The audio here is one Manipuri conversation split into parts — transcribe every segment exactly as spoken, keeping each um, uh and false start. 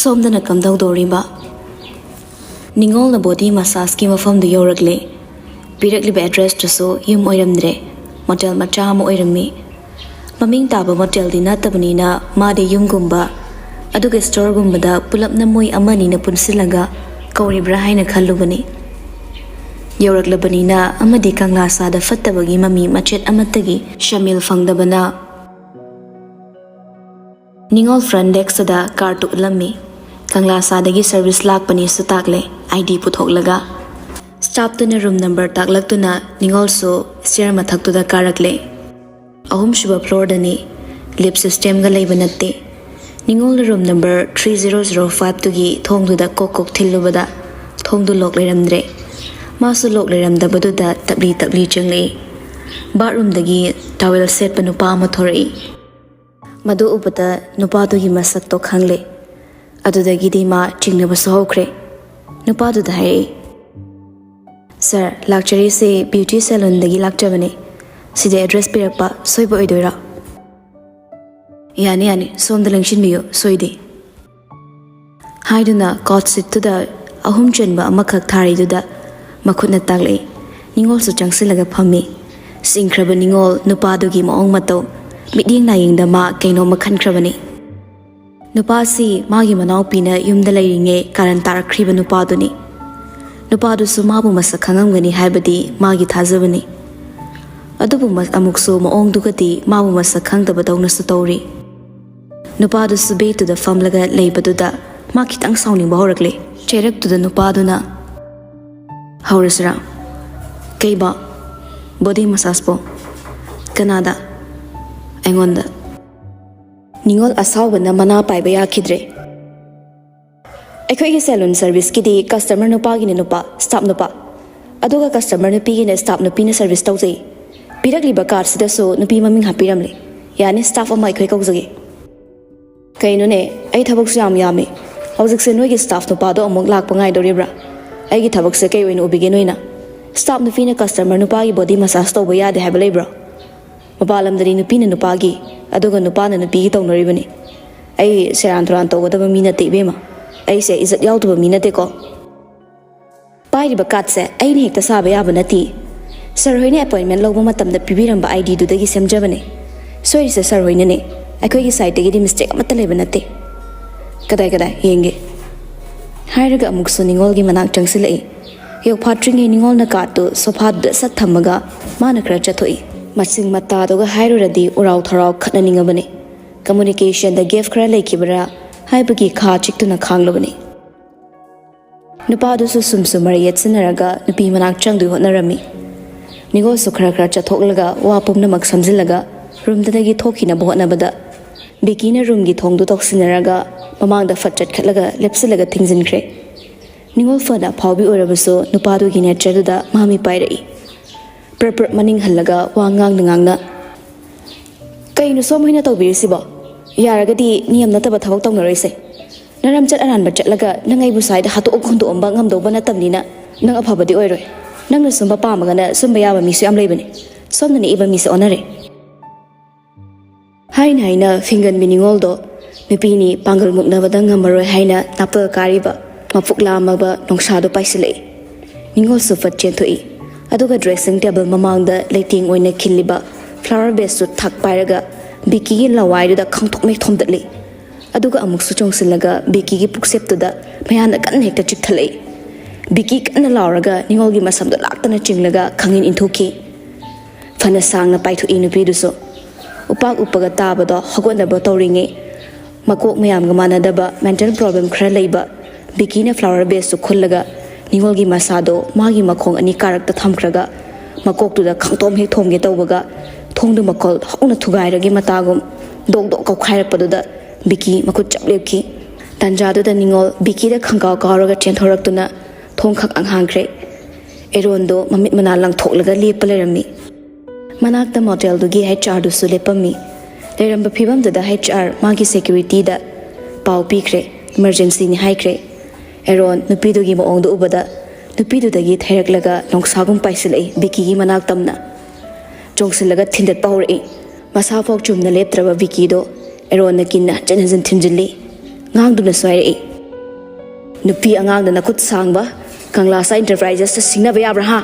ꯁꯣꯝꯗꯅ ꯀꯝꯗꯧꯗꯧꯔꯤꯕ? ꯅꯤꯉꯣꯜꯅ ꯕꯣꯗꯤ ꯃꯁꯥꯖꯀꯤ ꯃꯐꯝꯗꯨ ꯌꯧꯔꯛꯂꯦ꯫ ꯄꯤꯔꯛꯂꯤꯕ ꯑꯦꯗ꯭ꯔꯦꯁꯇꯨꯁꯨ ꯌꯨꯝ ꯑꯣꯏꯔꯝꯗ꯭ꯔꯦ, ꯃꯣꯇꯦꯜ ꯃꯆꯥ ꯑꯃ ꯑꯣꯏꯔꯝꯃꯤ꯫ ꯃꯃꯤꯡ ꯇꯥꯕ ꯃꯣꯇꯦꯜꯗꯤ ꯅꯠꯇꯕꯅꯤꯅ ꯃꯥꯗꯤ ꯌꯨꯝꯒꯨꯝꯕ, ꯑꯗꯨꯒ ꯁ꯭ꯇꯣꯔꯒꯨꯝꯕꯗ ꯄꯨꯂꯞꯅ ꯃꯣꯏ ꯑꯃꯅꯤꯅ ꯄꯨꯟꯁꯤꯜꯂꯒ ꯀꯧꯔꯤꯕ꯭ꯔꯥ ꯍꯥꯏꯅ ꯈꯜꯂꯨꯕꯅꯤ꯫ ꯌꯧꯔꯛꯂꯕꯅꯤꯅ ꯑꯃꯗꯤ ꯀꯪꯂꯥꯁꯥꯗ ꯐꯠꯇꯕꯒꯤ ꯃꯃꯤ ꯃꯆꯦꯠ ꯑꯃꯠꯇꯒꯤ ꯁꯃꯤꯜ ꯐꯪꯗꯕꯅ ꯅꯤꯉꯣꯜ ꯐ꯭ꯔꯟ ꯗꯦꯛꯁꯇ ꯀꯥꯔꯗꯇꯨ ꯎꯠꯂꯝꯃꯤ꯫ ꯀꯪꯂꯥꯁꯥꯗꯒꯤ ꯁꯔꯚꯤꯁ ꯂꯥꯛꯄꯅꯤꯁꯨ ꯇꯥꯛꯂꯦ, ꯑꯥꯏ ꯗꯤ ꯄꯨꯊꯣꯛꯂꯒ꯫ ꯁ꯭ꯇꯥꯐꯇꯨꯅ ꯔꯨꯝ ꯅꯝꯕꯔ ꯇꯥꯛꯂꯛꯇꯨꯅ ꯅꯤꯉꯣꯜꯁꯨ ꯁ꯭ꯇꯦꯌꯔ ꯃꯊꯛꯇꯨꯗ ꯀꯥꯔꯛꯂꯦ꯫ ꯑꯍꯨꯝꯁꯨꯕ ꯐ꯭ꯂꯣꯔꯗꯅꯤ꯫ ꯂꯤꯐ ꯁꯤꯁꯇꯦꯝꯒ ꯂꯩꯕ ꯅꯠꯇꯦ꯫ ꯅꯤꯉꯣꯜꯅ room number three zero zero ꯐꯥꯏꯚꯇꯨꯒꯤ ꯊꯣꯡꯗꯨꯗ ꯀꯣꯛ ꯀꯣꯛ ꯊꯤꯜꯂꯨꯕꯗ ꯊꯣꯡꯗꯨ ꯂꯣꯛ ꯂꯩꯔꯝꯗ꯭ꯔꯦ꯫ ꯃꯥꯁꯨ ꯂꯣꯛ ꯂꯩꯔꯝꯗꯕꯗꯨꯗ ꯇꯞꯂꯤ ꯇꯞꯂꯤ ꯆꯪꯂꯛꯏ꯫ ꯕꯥꯠꯔꯨꯝꯗꯒꯤ ꯇꯥꯋꯦꯜ ꯁꯦꯠꯄ ꯅꯨꯄꯥ ꯑꯃ ꯊꯣꯔꯛꯏ꯫ ꯃꯗꯨ ꯎꯕꯗ ꯅꯨꯄꯥꯗꯨꯒꯤ ꯃꯁꯛꯇꯣ ꯈꯪꯂꯦ꯫ ꯑꯗꯨꯗꯒꯤꯗꯤ ꯃꯥ ꯆꯤꯡꯅꯕꯁꯨ ꯍꯧꯈ꯭ꯔꯦ꯫ ꯅꯨꯄꯥꯗꯨꯗ ꯍꯥꯏꯔꯛꯏ, "ꯁꯥꯔ, ꯂꯥꯛꯆꯔꯤꯁꯦ ꯕ꯭ꯌꯨꯇꯤ ꯁꯦꯂꯨꯟꯗꯒꯤ ꯂꯥꯛꯆꯕꯅꯦ꯫ ꯁꯤꯗ ꯑꯦꯗ꯭ꯔꯦꯁ ꯄꯤꯔꯛꯄ ꯁꯣꯏꯕ ꯑꯣꯏꯗꯣꯏꯔꯥ?" "ꯌꯥꯅꯤ, ꯌꯥꯅꯤ, ꯁꯣꯝꯗ ꯂꯦꯡꯁꯤꯟꯕꯤꯌꯨ, ꯁꯣꯏꯗꯦ," ꯍꯥꯏꯗꯨꯅ ꯀꯣꯠ ꯁꯤꯠꯇꯨꯗ ꯑꯍꯨꯝ ꯆꯟꯕ ꯑꯃꯈꯛ ꯊꯥꯔꯤꯗꯨꯗ ꯃꯈꯨꯠꯅ ꯇꯥꯛꯂꯛꯏ꯫ ꯅꯤꯉꯣꯜꯁꯨ ꯆꯪꯁꯤꯜꯂꯒ ꯐꯝꯃꯤ꯫ ꯆꯤꯡꯈ꯭ꯔꯕ ꯅꯤꯉꯣꯜ ꯅꯨꯄꯥꯗꯨꯒꯤ ꯃꯑꯣꯡ ꯃꯇꯧ, ꯃꯤꯠꯌꯦꯡ ꯅꯥꯌꯦꯡꯗ ꯃꯥ ꯀꯩꯅꯣꯝꯃ ꯈꯟꯈ꯭ꯔꯕꯅꯤ꯫ ꯅꯨꯄꯥꯁꯤ ꯃꯥꯒꯤ ꯃꯅꯥꯎꯄꯤꯅ ꯌꯨꯝꯗ ꯂꯩꯔꯤꯉꯩ ꯀꯥꯔꯟ ꯇꯥꯔꯛꯈ꯭ꯔꯤꯕ ꯅꯨꯄꯥꯗꯨꯅꯤ꯫ ꯅꯨꯄꯥꯗꯨꯁꯨ ꯃꯥꯕꯨ ꯃꯁꯛ ꯈꯪꯉꯝꯒꯅꯤ ꯍꯥꯏꯕꯗꯤ ꯃꯥꯒꯤ ꯊꯥꯖꯕꯅꯤ꯫ ꯑꯗꯨꯕꯨ ꯃ-, ꯑꯃꯨꯛꯁꯨ ꯃꯑꯣꯡꯗꯨꯒꯗꯤ ꯃꯥꯕꯨ ꯃꯁꯛ ꯈꯪꯗꯕꯗꯧꯅꯁꯨ ꯇꯧꯔꯤ꯫ ꯅꯨꯄꯥꯗꯨꯁꯨ ꯕꯦꯗꯇꯨꯗ ꯐꯝꯂꯒ ꯂꯩꯕꯗꯨꯗ ꯃꯥ ꯈꯤꯇꯪ ꯁꯥꯎꯅꯤꯡꯕ ꯍꯧꯔꯛꯂꯦ꯫ ꯆꯩꯔꯛꯇꯨꯗ ꯅꯨꯄꯥꯗꯨꯅ, "ꯍꯧꯔꯁꯤꯔꯥ?" "ꯀꯩꯕ? ꯕꯣꯗꯤ ꯃꯁꯥꯖꯄꯣ? ꯀꯅꯥꯗ?" "ꯑꯩꯉꯣꯟꯗ?" ꯅꯤꯉꯣꯜ ꯑꯁꯥꯎꯕꯅ ꯃꯅꯥ ꯄꯥꯏꯕ ꯌꯥꯈꯤꯗ꯭ꯔꯦ꯫ "ꯑꯩꯈꯣꯏꯒꯤ ꯁꯦꯂꯨꯟ ꯁꯔꯚꯤꯁꯀꯤꯗꯤ ꯀꯁꯇꯃꯔ ꯅꯨꯄꯥꯒꯤꯅ ꯅꯨꯄꯥ, ꯁ꯭ꯇꯥꯐ ꯅꯨꯄꯥ, ꯑꯗꯨꯒ ꯀꯁꯇꯃꯔ ꯅꯨꯄꯤꯒꯤꯅ ꯁ꯭ꯇꯥꯐ ꯅꯨꯄꯤꯅ ꯁꯔꯚꯤꯁ ꯇꯧꯖꯩ꯫ ꯄꯤꯔꯛꯂꯤꯕ ꯀꯥꯔꯗꯁꯤꯗꯁꯨ ꯅꯨꯄꯤ ꯃꯃꯤꯡ ꯍꯥꯞꯄꯤꯔꯝꯂꯦ꯫ ꯌꯥꯅꯤ, ꯁ꯭ꯇꯥꯐ ꯑꯃ ꯑꯩꯈꯣꯏ ꯀꯧꯖꯒꯦ꯫" "ꯀꯩꯅꯣꯅꯦ, ꯑꯩ ꯊꯕꯛꯁꯨ ꯌꯥꯝ ꯌꯥꯝꯃꯤ꯫ ꯍꯧꯖꯤꯛꯁꯦ ꯅꯣꯏꯒꯤ ꯁ꯭ꯇꯥꯐ ꯅꯨꯄꯥꯗꯣ ꯑꯃꯨꯛ ꯂꯥꯛꯄ ꯉꯥꯏꯗꯧꯔꯤꯕ꯭ꯔꯥ? ꯑꯩꯒꯤ ꯊꯕꯛꯁꯦ ꯀꯩ ꯑꯣꯏꯅ ꯎꯕꯤꯒꯦ ꯅꯣꯏꯅ? ꯁ꯭ꯇꯥꯐ ꯅꯨꯄꯤꯅ ꯀꯁꯇꯃꯔ ꯅꯨꯄꯥꯒꯤ ꯕꯣꯗꯤ ꯃꯁꯥꯖ ꯇꯧꯕ ꯌꯥꯗꯦ ꯍꯥꯏꯕ ꯂꯩꯕ꯭ꯔꯣ? ꯃꯄꯥꯟ ꯂꯝꯗꯗꯤ ꯅꯨꯄꯤꯅ ꯅꯨꯄꯥꯒꯤ, ꯑꯗꯨꯒ ꯅꯨꯄꯥꯅ ꯅꯨꯄꯤꯒꯤ ꯇꯧꯅꯔꯤꯕꯅꯤ꯫ ꯑꯩ ꯁꯦꯔꯥꯟ ꯇꯨꯔꯥꯟ ꯇꯧꯒꯗꯕ ꯃꯤ ꯅꯠꯇꯦ, ꯏꯕꯦꯝꯃ꯫ ꯑꯩꯁꯦ ꯏꯖꯠ ꯌꯥꯎꯗꯕ ꯃꯤ ꯅꯠꯇꯦꯀꯣ꯫ ꯄꯥꯏꯔꯤꯕ ꯀꯥꯔꯗꯁꯦ ꯑꯩꯅ ꯍꯦꯛꯇ ꯁꯥꯕ ꯌꯥꯕ ꯅꯠꯇꯦ꯫ ꯁꯥꯔ ꯍꯣꯏꯅ ꯑꯦꯄꯣꯏꯟꯃꯦꯟ ꯂꯧꯕ ꯃꯇꯝꯗ ꯄꯤꯕꯤꯔꯝꯕ ꯑꯥꯏ ꯗꯤꯗꯨꯗꯒꯤ ꯁꯦꯝꯖꯕꯅꯦ꯫ ꯁꯣꯏꯔꯤꯁꯦ ꯁꯥꯔ ꯍꯣꯏꯅꯅꯦ꯫ ꯑꯩꯈꯣꯏꯒꯤ ꯁꯥꯏꯠꯇꯒꯤꯗꯤ ꯃꯤꯁꯇꯦꯛ ꯑꯃꯠꯇ ꯂꯩꯕ ꯅꯠꯇꯦ꯫ ꯀꯗꯥꯏ ꯀꯗꯥꯏ ꯌꯦꯡꯒꯦ? ꯍꯥꯏꯔꯒ ꯑꯃꯨꯛꯁꯨ ꯅꯤꯉꯣꯜꯒꯤ ꯃꯅꯥꯛ ꯆꯪꯁꯤꯜꯂꯛꯏ꯫ ꯌꯧꯐꯥꯠꯇ꯭ꯔꯤꯉꯩ ꯅꯤꯉꯣꯜꯅ ꯀꯥꯔꯗꯇꯨ ꯁꯣꯐꯥꯗꯨꯗ ꯁꯠ ꯊꯝꯃꯒ ꯃꯥꯅ ꯈꯔ ꯆꯠꯊꯣꯛꯏ꯫ ꯃꯆꯤꯡ ꯃꯇꯥꯗꯨꯒ ꯍꯥꯏꯔꯨꯔꯗꯤ ꯎꯔꯥꯎ ꯊꯔꯥꯎ ꯈꯠꯅꯅꯤꯡꯉꯕꯅꯤ꯫ ꯀꯝꯃꯨꯅꯤꯀꯦꯁꯟꯗ ꯒꯦꯞ ꯈꯔ ꯂꯩꯈꯤꯕ꯭ꯔꯥ ꯍꯥꯏꯕꯒꯤ ꯈꯥ ꯆꯤꯛꯇꯨꯅ ꯈꯥꯡꯂꯕꯅꯤ꯫ ꯅꯨꯄꯥꯗꯨꯁꯨ ꯁꯨꯝ ꯁꯨꯝ ꯃꯔꯩ ꯌꯦꯠꯁꯤꯟꯅꯔꯒ ꯅꯨꯄꯤ ꯃꯅꯥꯛ ꯆꯪꯗꯣꯏ ꯍꯣꯠꯅꯔꯝꯃꯤ꯫ ꯅꯤꯉꯣꯜꯁꯨ ꯈꯔ ꯈꯔ ꯆꯠꯊꯣꯛꯂꯒ ꯋꯥ ꯄꯨꯝꯅꯃꯛ ꯁꯝꯖꯤꯜꯂꯒ ꯔꯨꯝꯗꯨꯗꯒꯤ ꯊꯣꯛꯈꯤꯅꯕ ꯍꯣꯠꯅꯕꯗ ꯕꯤꯀꯤꯅ ꯔꯨꯝꯒꯤ ꯊꯣꯡꯗꯨ ꯇꯧꯁꯤꯟꯅꯔꯒ ꯃꯃꯥꯡꯗ ꯐꯠ ꯆꯠꯈꯠꯂꯒ ꯂꯦꯞꯁꯤꯜꯂꯒ ꯊꯤꯡꯖꯤꯟꯈ꯭ꯔꯦ꯫ ꯅꯤꯉꯣꯜ ꯐꯅ ꯑꯐꯥꯎꯕꯤ ꯑꯣꯏꯔꯕꯁꯨ ꯅꯨꯄꯥꯗꯨꯒꯤ ꯅꯦꯆꯔꯗꯨꯗ ꯃꯥ ꯃꯤ ꯄꯥꯏꯔꯛꯏ꯫ ꯄ꯭ꯔꯞ ꯄ꯭ꯔꯞ ꯃꯅꯤꯡ ꯍꯜꯂꯒ ꯋꯥ ꯉꯥꯡꯅ ꯉꯥꯡꯅ, "ꯀꯩꯅꯣ ꯁꯣꯝ ꯍꯣꯏꯅ ꯇꯧꯕꯤꯔꯤꯁꯤꯕꯣ? ꯌꯥꯔꯒꯗꯤ ꯅꯤꯌꯝ ꯅꯠꯇꯕ ꯊꯕꯛ ꯇꯧꯅꯔꯣꯏꯁꯦ꯫ ꯅꯔꯝꯆꯠ ꯑꯔꯥꯟꯕ ꯆꯠꯂꯒ ꯅꯪ ꯑꯩꯕꯨ ꯁ꯭ꯋꯥꯏꯗ ꯍꯥꯠꯇꯣꯛꯑꯒ ꯍꯨꯟꯗꯣꯛꯑꯝꯕ ꯉꯝꯗꯧꯕ ꯅꯠꯇꯕꯅꯤꯅ ꯅꯪ ꯑꯐꯕꯗꯤ ꯑꯣꯏꯔꯣꯏ꯫ ꯅꯪꯅ ꯁꯨꯝꯕ ꯄꯥꯝꯃꯒꯅ ꯁꯨꯝꯕ ꯌꯥꯕ ꯃꯤꯁꯨ ꯌꯥꯝ ꯂꯩꯕꯅꯤ꯫ ꯁꯣꯝꯅ ꯅꯦꯛꯏꯕ ꯃꯤꯁꯦ ꯑꯣꯟꯅꯔꯦ"꯫ ꯍꯥꯏꯅ ꯍꯥꯏꯅ ꯐꯤꯡꯒꯟꯕꯤ ꯅꯤꯉꯣꯜꯗꯣ ꯅꯨꯄꯤꯅꯤ ꯄꯥꯡꯒꯜ ꯃꯨꯛꯅꯕꯗ ꯉꯝꯃꯔꯣꯏ ꯍꯥꯏꯅ ꯅꯥꯄꯜ ꯀꯥꯔꯤꯕ ꯃꯄꯨꯛ ꯂꯥꯝꯃꯕ ꯅꯣꯡꯁꯥꯗꯣ ꯄꯥꯏꯁꯤꯜꯂꯛꯏ꯫ ꯅꯤꯉꯣꯜꯁꯨ ꯐꯠ ꯆꯦꯟꯊꯣꯛꯏ꯫ ꯑꯗꯨꯒ ꯗ꯭ꯔꯦꯁꯤꯡ ꯇꯦꯕꯜ ꯃꯃꯥꯡꯗ ꯂꯩꯇꯦꯡ ꯑꯣꯏꯅ ꯈꯤꯜꯂꯤꯕ ꯐ꯭ꯂꯥꯋꯔ ꯚꯦꯁꯇꯨ ꯊꯛ ꯄꯥꯏꯔꯒ ꯕꯤꯀꯤꯒꯤ ꯂꯋꯥꯏꯗꯨꯗ ꯈꯪꯊꯣꯛꯃꯩ ꯊꯣꯝꯗꯠꯂꯤ꯫ ꯑꯗꯨꯒ ꯑꯃꯨꯛꯁꯨ ꯆꯣꯡꯁꯤꯜꯂꯒ ꯕꯤꯀꯤꯒꯤ ꯄꯨꯛꯁꯦꯞꯇꯨꯗ ꯃꯌꯥꯅ ꯀꯟꯅ ꯍꯦꯛꯇ ꯆꯤꯛꯊꯠꯂꯛꯏ꯫ ꯕꯤꯀꯤ ꯀꯟꯅ ꯂꯥꯎꯔꯒ ꯅꯤꯉꯣꯜꯒꯤ ꯃꯁꯝꯗꯣ ꯂꯥꯛꯇꯅ ꯆꯤꯡꯂꯒ ꯈꯪꯏꯟ ꯏꯟꯊꯣꯛꯈꯤ꯫ ꯐꯅ ꯁꯥꯡꯅ ꯄꯥꯏꯊꯣꯛꯏ ꯅꯨꯄꯤꯗꯨꯁꯨ꯫ ꯎꯄꯥꯛ ꯎꯞꯄꯒ ꯇꯥꯕꯗꯣ ꯍꯧꯒꯠꯅꯕ ꯇꯧꯔꯤꯉꯩ, ꯃꯀꯣꯛ ꯃꯌꯥꯝꯒ ꯃꯥꯟꯅꯗꯕ ꯃꯦꯟꯇꯦꯜ ꯄ꯭ꯔꯣꯕ꯭ꯂꯦꯝ ꯈꯔ ꯂꯩꯕ ꯕꯤꯀꯤꯅ ꯐ꯭ꯂꯥꯋꯔ ꯚꯦꯁꯇꯨ ꯈꯨꯜꯂꯒ ꯅꯤꯉꯣꯜꯒꯤ ꯃꯁꯥꯗꯣ ꯃꯥꯒꯤ ꯃꯈꯣꯡ ꯑꯅꯤ ꯀꯥꯔꯛꯇ ꯊꯝꯈ꯭ꯔꯒ ꯃꯀꯣꯛꯇꯨꯗ ꯈꯪꯇꯣꯝ ꯍꯦꯛ ꯊꯣꯝꯒꯦ ꯇꯧꯕꯒ ꯊꯣꯡꯗꯨ ꯃꯈꯣꯜ ꯍꯧꯅ ꯊꯨꯒꯥꯏꯔꯒꯦ ꯃꯇꯥꯒꯨꯝ ꯗꯣꯛ ꯗꯣꯛ ꯀꯧꯈꯥꯏꯔꯛꯄꯗꯨꯗ ꯕꯤꯀꯤ ꯃꯈꯨꯠ ꯆꯞ ꯂꯦꯞꯈꯤ꯫ ꯇꯥꯟꯖꯥꯗꯨꯗ ꯅꯤꯉꯣꯜ ꯕꯤꯀꯤꯗ ꯈꯪꯀꯥꯎ ꯀꯥꯎꯔꯒ ꯆꯦꯟꯊꯣꯔꯛꯇꯨꯅ ꯊꯣꯡ ꯈꯛ ꯍꯥꯡꯈ꯭ꯔꯦ꯫ ꯑꯦꯔꯣꯟꯗꯣ ꯃꯃꯤꯠ ꯃꯅꯥ ꯂꯪꯊꯣꯛꯂꯒ ꯂꯦꯞꯄ ꯂꯩꯔꯝꯃꯤ꯫ ꯃꯅꯥꯛꯇ ꯃꯣꯇꯦꯜꯗꯨꯒꯤ ꯍꯩꯆ ꯑꯥꯔꯗꯨꯁꯨ ꯂꯦꯞꯄꯝꯃꯤ꯫ ꯂꯩꯔꯝꯕ ꯐꯤꯕꯝꯗꯨꯗ ꯍꯩꯆ ꯑꯥꯔ ꯃꯥꯒꯤ ꯁꯦꯀ꯭ꯌꯨꯔꯤꯇꯤꯗ ꯄꯥꯎ ꯄꯤꯈ꯭ꯔꯦ, ꯏꯃꯔꯖꯦꯟꯁꯤꯅꯤ ꯍꯥꯏꯈ꯭ꯔꯦ꯫ ꯑꯦꯔꯣꯟ ꯅꯨꯄꯤꯗꯨꯒꯤ ꯃꯑꯣꯡꯗꯨ ꯎꯕꯗ ꯅꯨꯄꯤꯗꯨꯗꯒꯤ ꯊꯩꯔꯛꯂꯒ ꯅꯣꯡꯁꯥꯒꯨꯝ ꯄꯥꯏꯁꯤꯜꯂꯛꯏ ꯕꯤꯀꯤꯒꯤ ꯃꯅꯥꯛ ꯇꯝꯅ꯫ ꯆꯣꯡꯁꯤꯜꯂꯒ ꯊꯤꯟꯗꯠꯄ ꯍꯧꯔꯛꯏ꯫ ꯃꯁꯥꯐꯥꯎ ꯆꯨꯝꯅ ꯂꯦꯞꯇ꯭ꯔꯕ ꯕꯤꯀꯤꯗꯣ ꯑꯦꯔꯣꯟꯅ ꯀꯤꯟꯅ ꯍꯟꯖꯤꯟ ꯍꯟꯖꯤꯟ ꯊꯤꯟꯖꯤꯜꯂꯤ꯫ ꯉꯥꯡꯗꯨꯅꯁꯨ ꯍꯥꯏꯔꯛꯏ, "ꯅꯨꯄꯤ ꯑꯉꯥꯡꯗ ꯅꯈꯨꯠ ꯁꯥꯡꯕ, ꯀꯪꯂꯥꯁꯥ ꯏꯟꯇꯔꯄ꯭ꯔꯥꯏꯖꯦꯁꯇ ꯁꯤꯡꯅꯕ ꯌꯥꯕ꯭ꯔꯥ ꯍꯥ?"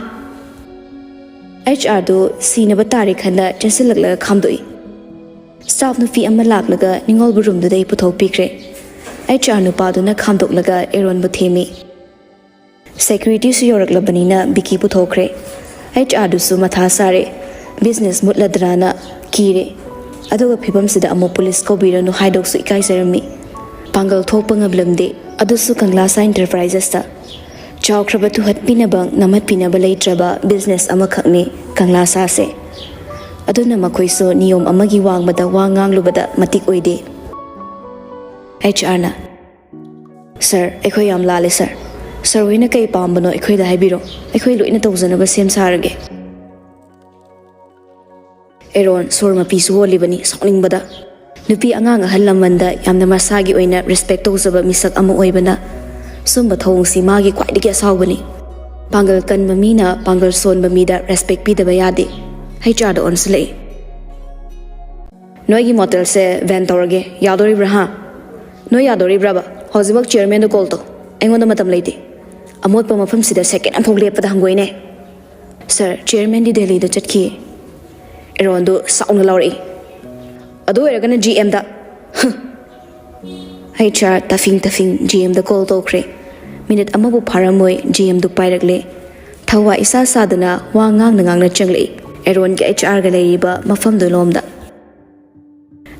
ꯑꯩꯆ ꯑꯥꯔꯗꯨ ꯁꯤꯅꯕ ꯇꯥꯔꯦ ꯈꯟꯅ ꯆꯦꯟꯁꯤꯜꯂꯛꯂꯒ ꯈꯥꯝꯗꯣꯛꯏ꯫ ꯁ꯭ꯇꯥꯐ ꯅꯨꯄꯤ ꯑꯃ ꯂꯥꯛꯂꯒ ꯅꯤꯡꯉꯣꯜꯕ ꯔꯨꯝꯗꯨꯗ ꯑꯩ ꯄꯨꯊꯣꯛꯄꯤꯈ꯭ꯔꯦ꯫ ꯑꯩꯆ ꯑꯥꯔ ꯅꯨꯄꯥꯗꯨꯅ ꯈꯥꯝꯗꯣꯛꯂꯒ ꯑꯦꯔꯣꯟꯕꯨ ꯊꯦꯝꯃꯤ꯫ ꯁꯦꯀ꯭ꯌꯨꯔꯤꯇꯤꯁꯨ ꯌꯧꯔꯛꯂꯕꯅꯤꯅ ꯕꯤꯀꯤ ꯄꯨꯊꯣꯛꯈ꯭ꯔꯦ꯫ ꯑꯩꯆ ꯑꯥꯔꯗꯨꯁꯨ ꯃꯊꯥ ꯁꯥꯔꯦ꯫ ꯕꯤꯖꯤꯅꯦꯁ ꯃꯨꯠꯂꯗ꯭ꯔꯥꯅ ꯀꯤꯔꯦ꯫ ꯑꯗꯨꯒ ꯐꯤꯕꯝꯁꯤꯗ ꯑꯃꯨꯛ ꯄꯨꯂꯤꯁ ꯀꯧꯕꯤꯔꯅꯨ ꯍꯥꯏꯗꯧꯁꯨ ꯏꯀꯥꯏꯖꯔꯝꯃꯤ꯫ ꯄꯥꯡꯒꯜ ꯊꯣꯛꯄ ꯉꯝꯂꯝꯗꯦ, ꯑꯗꯨꯁꯨ ꯀꯪꯂꯥꯁꯥ ꯏꯟꯇꯔꯄ꯭ꯔꯥꯏꯖꯦꯁꯇ꯫ ꯆꯥꯎꯈ꯭ꯔꯕ ꯇꯨꯍꯠꯄꯤꯅꯕ ꯅꯝꯍꯠꯄꯤꯅꯕ ꯂꯩꯇ꯭ꯔꯕ ꯕꯤꯖꯤꯅꯦꯁ ꯑꯃꯈꯛꯅꯤ ꯀꯪꯂꯥꯁꯥꯁꯦ꯫ ꯑꯗꯨꯅ ꯃꯈꯣꯏꯁꯨ ꯅꯤꯌꯣꯝ ꯑꯃꯒꯤ ꯋꯥꯡꯃꯗ ꯋꯥ ꯉꯥꯡꯂꯨꯕꯗ ꯃꯇꯤꯛ ꯑꯣꯏꯗꯦ꯫ ꯑꯩꯆ ꯑꯥꯔꯅ, "ꯁꯥꯔ, ꯑꯩꯈꯣꯏ ꯌꯥꯝ ꯂꯥꯜꯂꯦ ꯁꯥꯔ꯫ ꯁꯥꯔ ꯍꯣꯏꯅ ꯀꯩ ꯄꯥꯝꯕꯅꯣ ꯑꯩꯈꯣꯏꯗ ꯍꯥꯏꯕꯤꯔꯣ, ꯑꯩꯈꯣꯏ ꯂꯣꯏꯅ ꯇꯧꯖꯅꯕ ꯁꯦꯝ ꯁꯥꯔꯒꯦ"꯫ ꯑꯦꯔꯣꯟ ꯁꯣꯔ ꯃꯄꯤꯁꯨ ꯍꯣꯜꯂꯤꯕꯅꯤ ꯁꯥꯎꯅꯤꯡꯕꯗ꯫ ꯅꯨꯄꯤ ꯑꯉꯥꯡ ꯑꯍꯜ ꯂꯃꯟꯗ ꯌꯥꯝꯅ ꯃꯁꯥꯒꯤ ꯑꯣꯏꯅ ꯔꯦꯁꯄꯦꯛ ꯇꯧꯖꯕ ꯃꯤꯁꯛ ꯑꯃ ꯑꯣꯏꯕꯅ ꯁꯨꯝꯕ ꯊꯧꯑꯣꯡꯁꯤ ꯃꯥꯒꯤ ꯈ꯭ꯋꯥꯏꯗꯒꯤ ꯑꯁꯥꯎꯕꯅꯤ꯫ ꯄꯥꯡꯒꯜ ꯀꯟꯕ ꯃꯤꯅ ꯄꯥꯡꯒꯜ ꯁꯣꯟꯕ ꯃꯤꯗ ꯔꯦꯁꯄꯦꯛ ꯄꯤꯗꯕ ꯌꯥꯗꯦ꯫ ꯑꯩꯆ ꯑꯥꯔꯗ ꯑꯣꯟꯁꯤꯜꯂꯛꯏ꯫ "ꯅꯣꯏꯒꯤ ꯃꯣꯇꯦꯜꯁꯦ ꯚꯦꯟ ꯇꯧꯔꯒꯦ, ꯌꯥꯗꯣꯔꯤꯕ꯭ꯔꯥ ꯍꯥ? ꯅꯣꯏ ꯌꯥꯗꯣꯔꯤꯕ꯭ꯔꯕ? ꯍꯧꯖꯤꯛꯃꯛ ꯆꯤꯌꯔꯃꯦꯟꯗ ꯀꯣꯜ ꯇꯧ꯫ ꯑꯩꯉꯣꯟꯗ ꯃꯇꯝ ꯂꯩꯇꯦ꯫ ꯑꯃꯣꯠꯄ ꯃꯐꯝꯁꯤꯗ ꯁꯦꯀꯦꯟ ꯑꯃꯐꯥꯎ ꯂꯦꯞꯄꯗ ꯍꯪꯒꯣꯏꯅꯦ"꯫ "ꯁꯥꯔ, ꯆꯤꯌꯔꯃꯦꯟꯗꯤ ꯗꯦꯜꯂꯤꯗ ꯆꯠꯈꯤ"꯫ ꯑꯦꯔꯣꯟꯗꯨ ꯁꯥꯎꯅ ꯂꯥꯎꯔꯛꯏ꯫ "ꯑꯗꯨ ꯑꯣꯏꯔꯒꯅ ꯖꯤ ꯑꯦꯝꯗ"꯫ ꯍ꯫ ꯑꯩꯆ ꯑꯥꯔ ꯇꯐꯤꯡ ꯇꯐꯤꯡ ꯖꯤ ꯑꯦꯝꯗ ꯀꯣꯜ ꯇꯧꯈ꯭ꯔꯦ꯫ ꯃꯤꯅꯤꯠ ꯑꯃꯕꯨ ꯐꯥꯔꯝꯃꯣꯏ ꯖꯤ ꯑꯦꯝꯗꯨ ꯄꯥꯏꯔꯛꯂꯦ꯫ ꯊꯋꯥꯏ ꯏꯁꯥ ꯁꯥꯗꯅ ꯋꯥ ꯉꯥꯡꯅ ꯉꯥꯡꯅ ꯆꯪꯂꯛꯏ꯫ ꯑꯦꯔꯣꯟꯒꯤ ꯑꯩꯆ ꯑꯥꯔꯒ ꯂꯩꯔꯤꯕ ꯃꯐꯝꯗꯨ ꯂꯣꯝꯗ꯫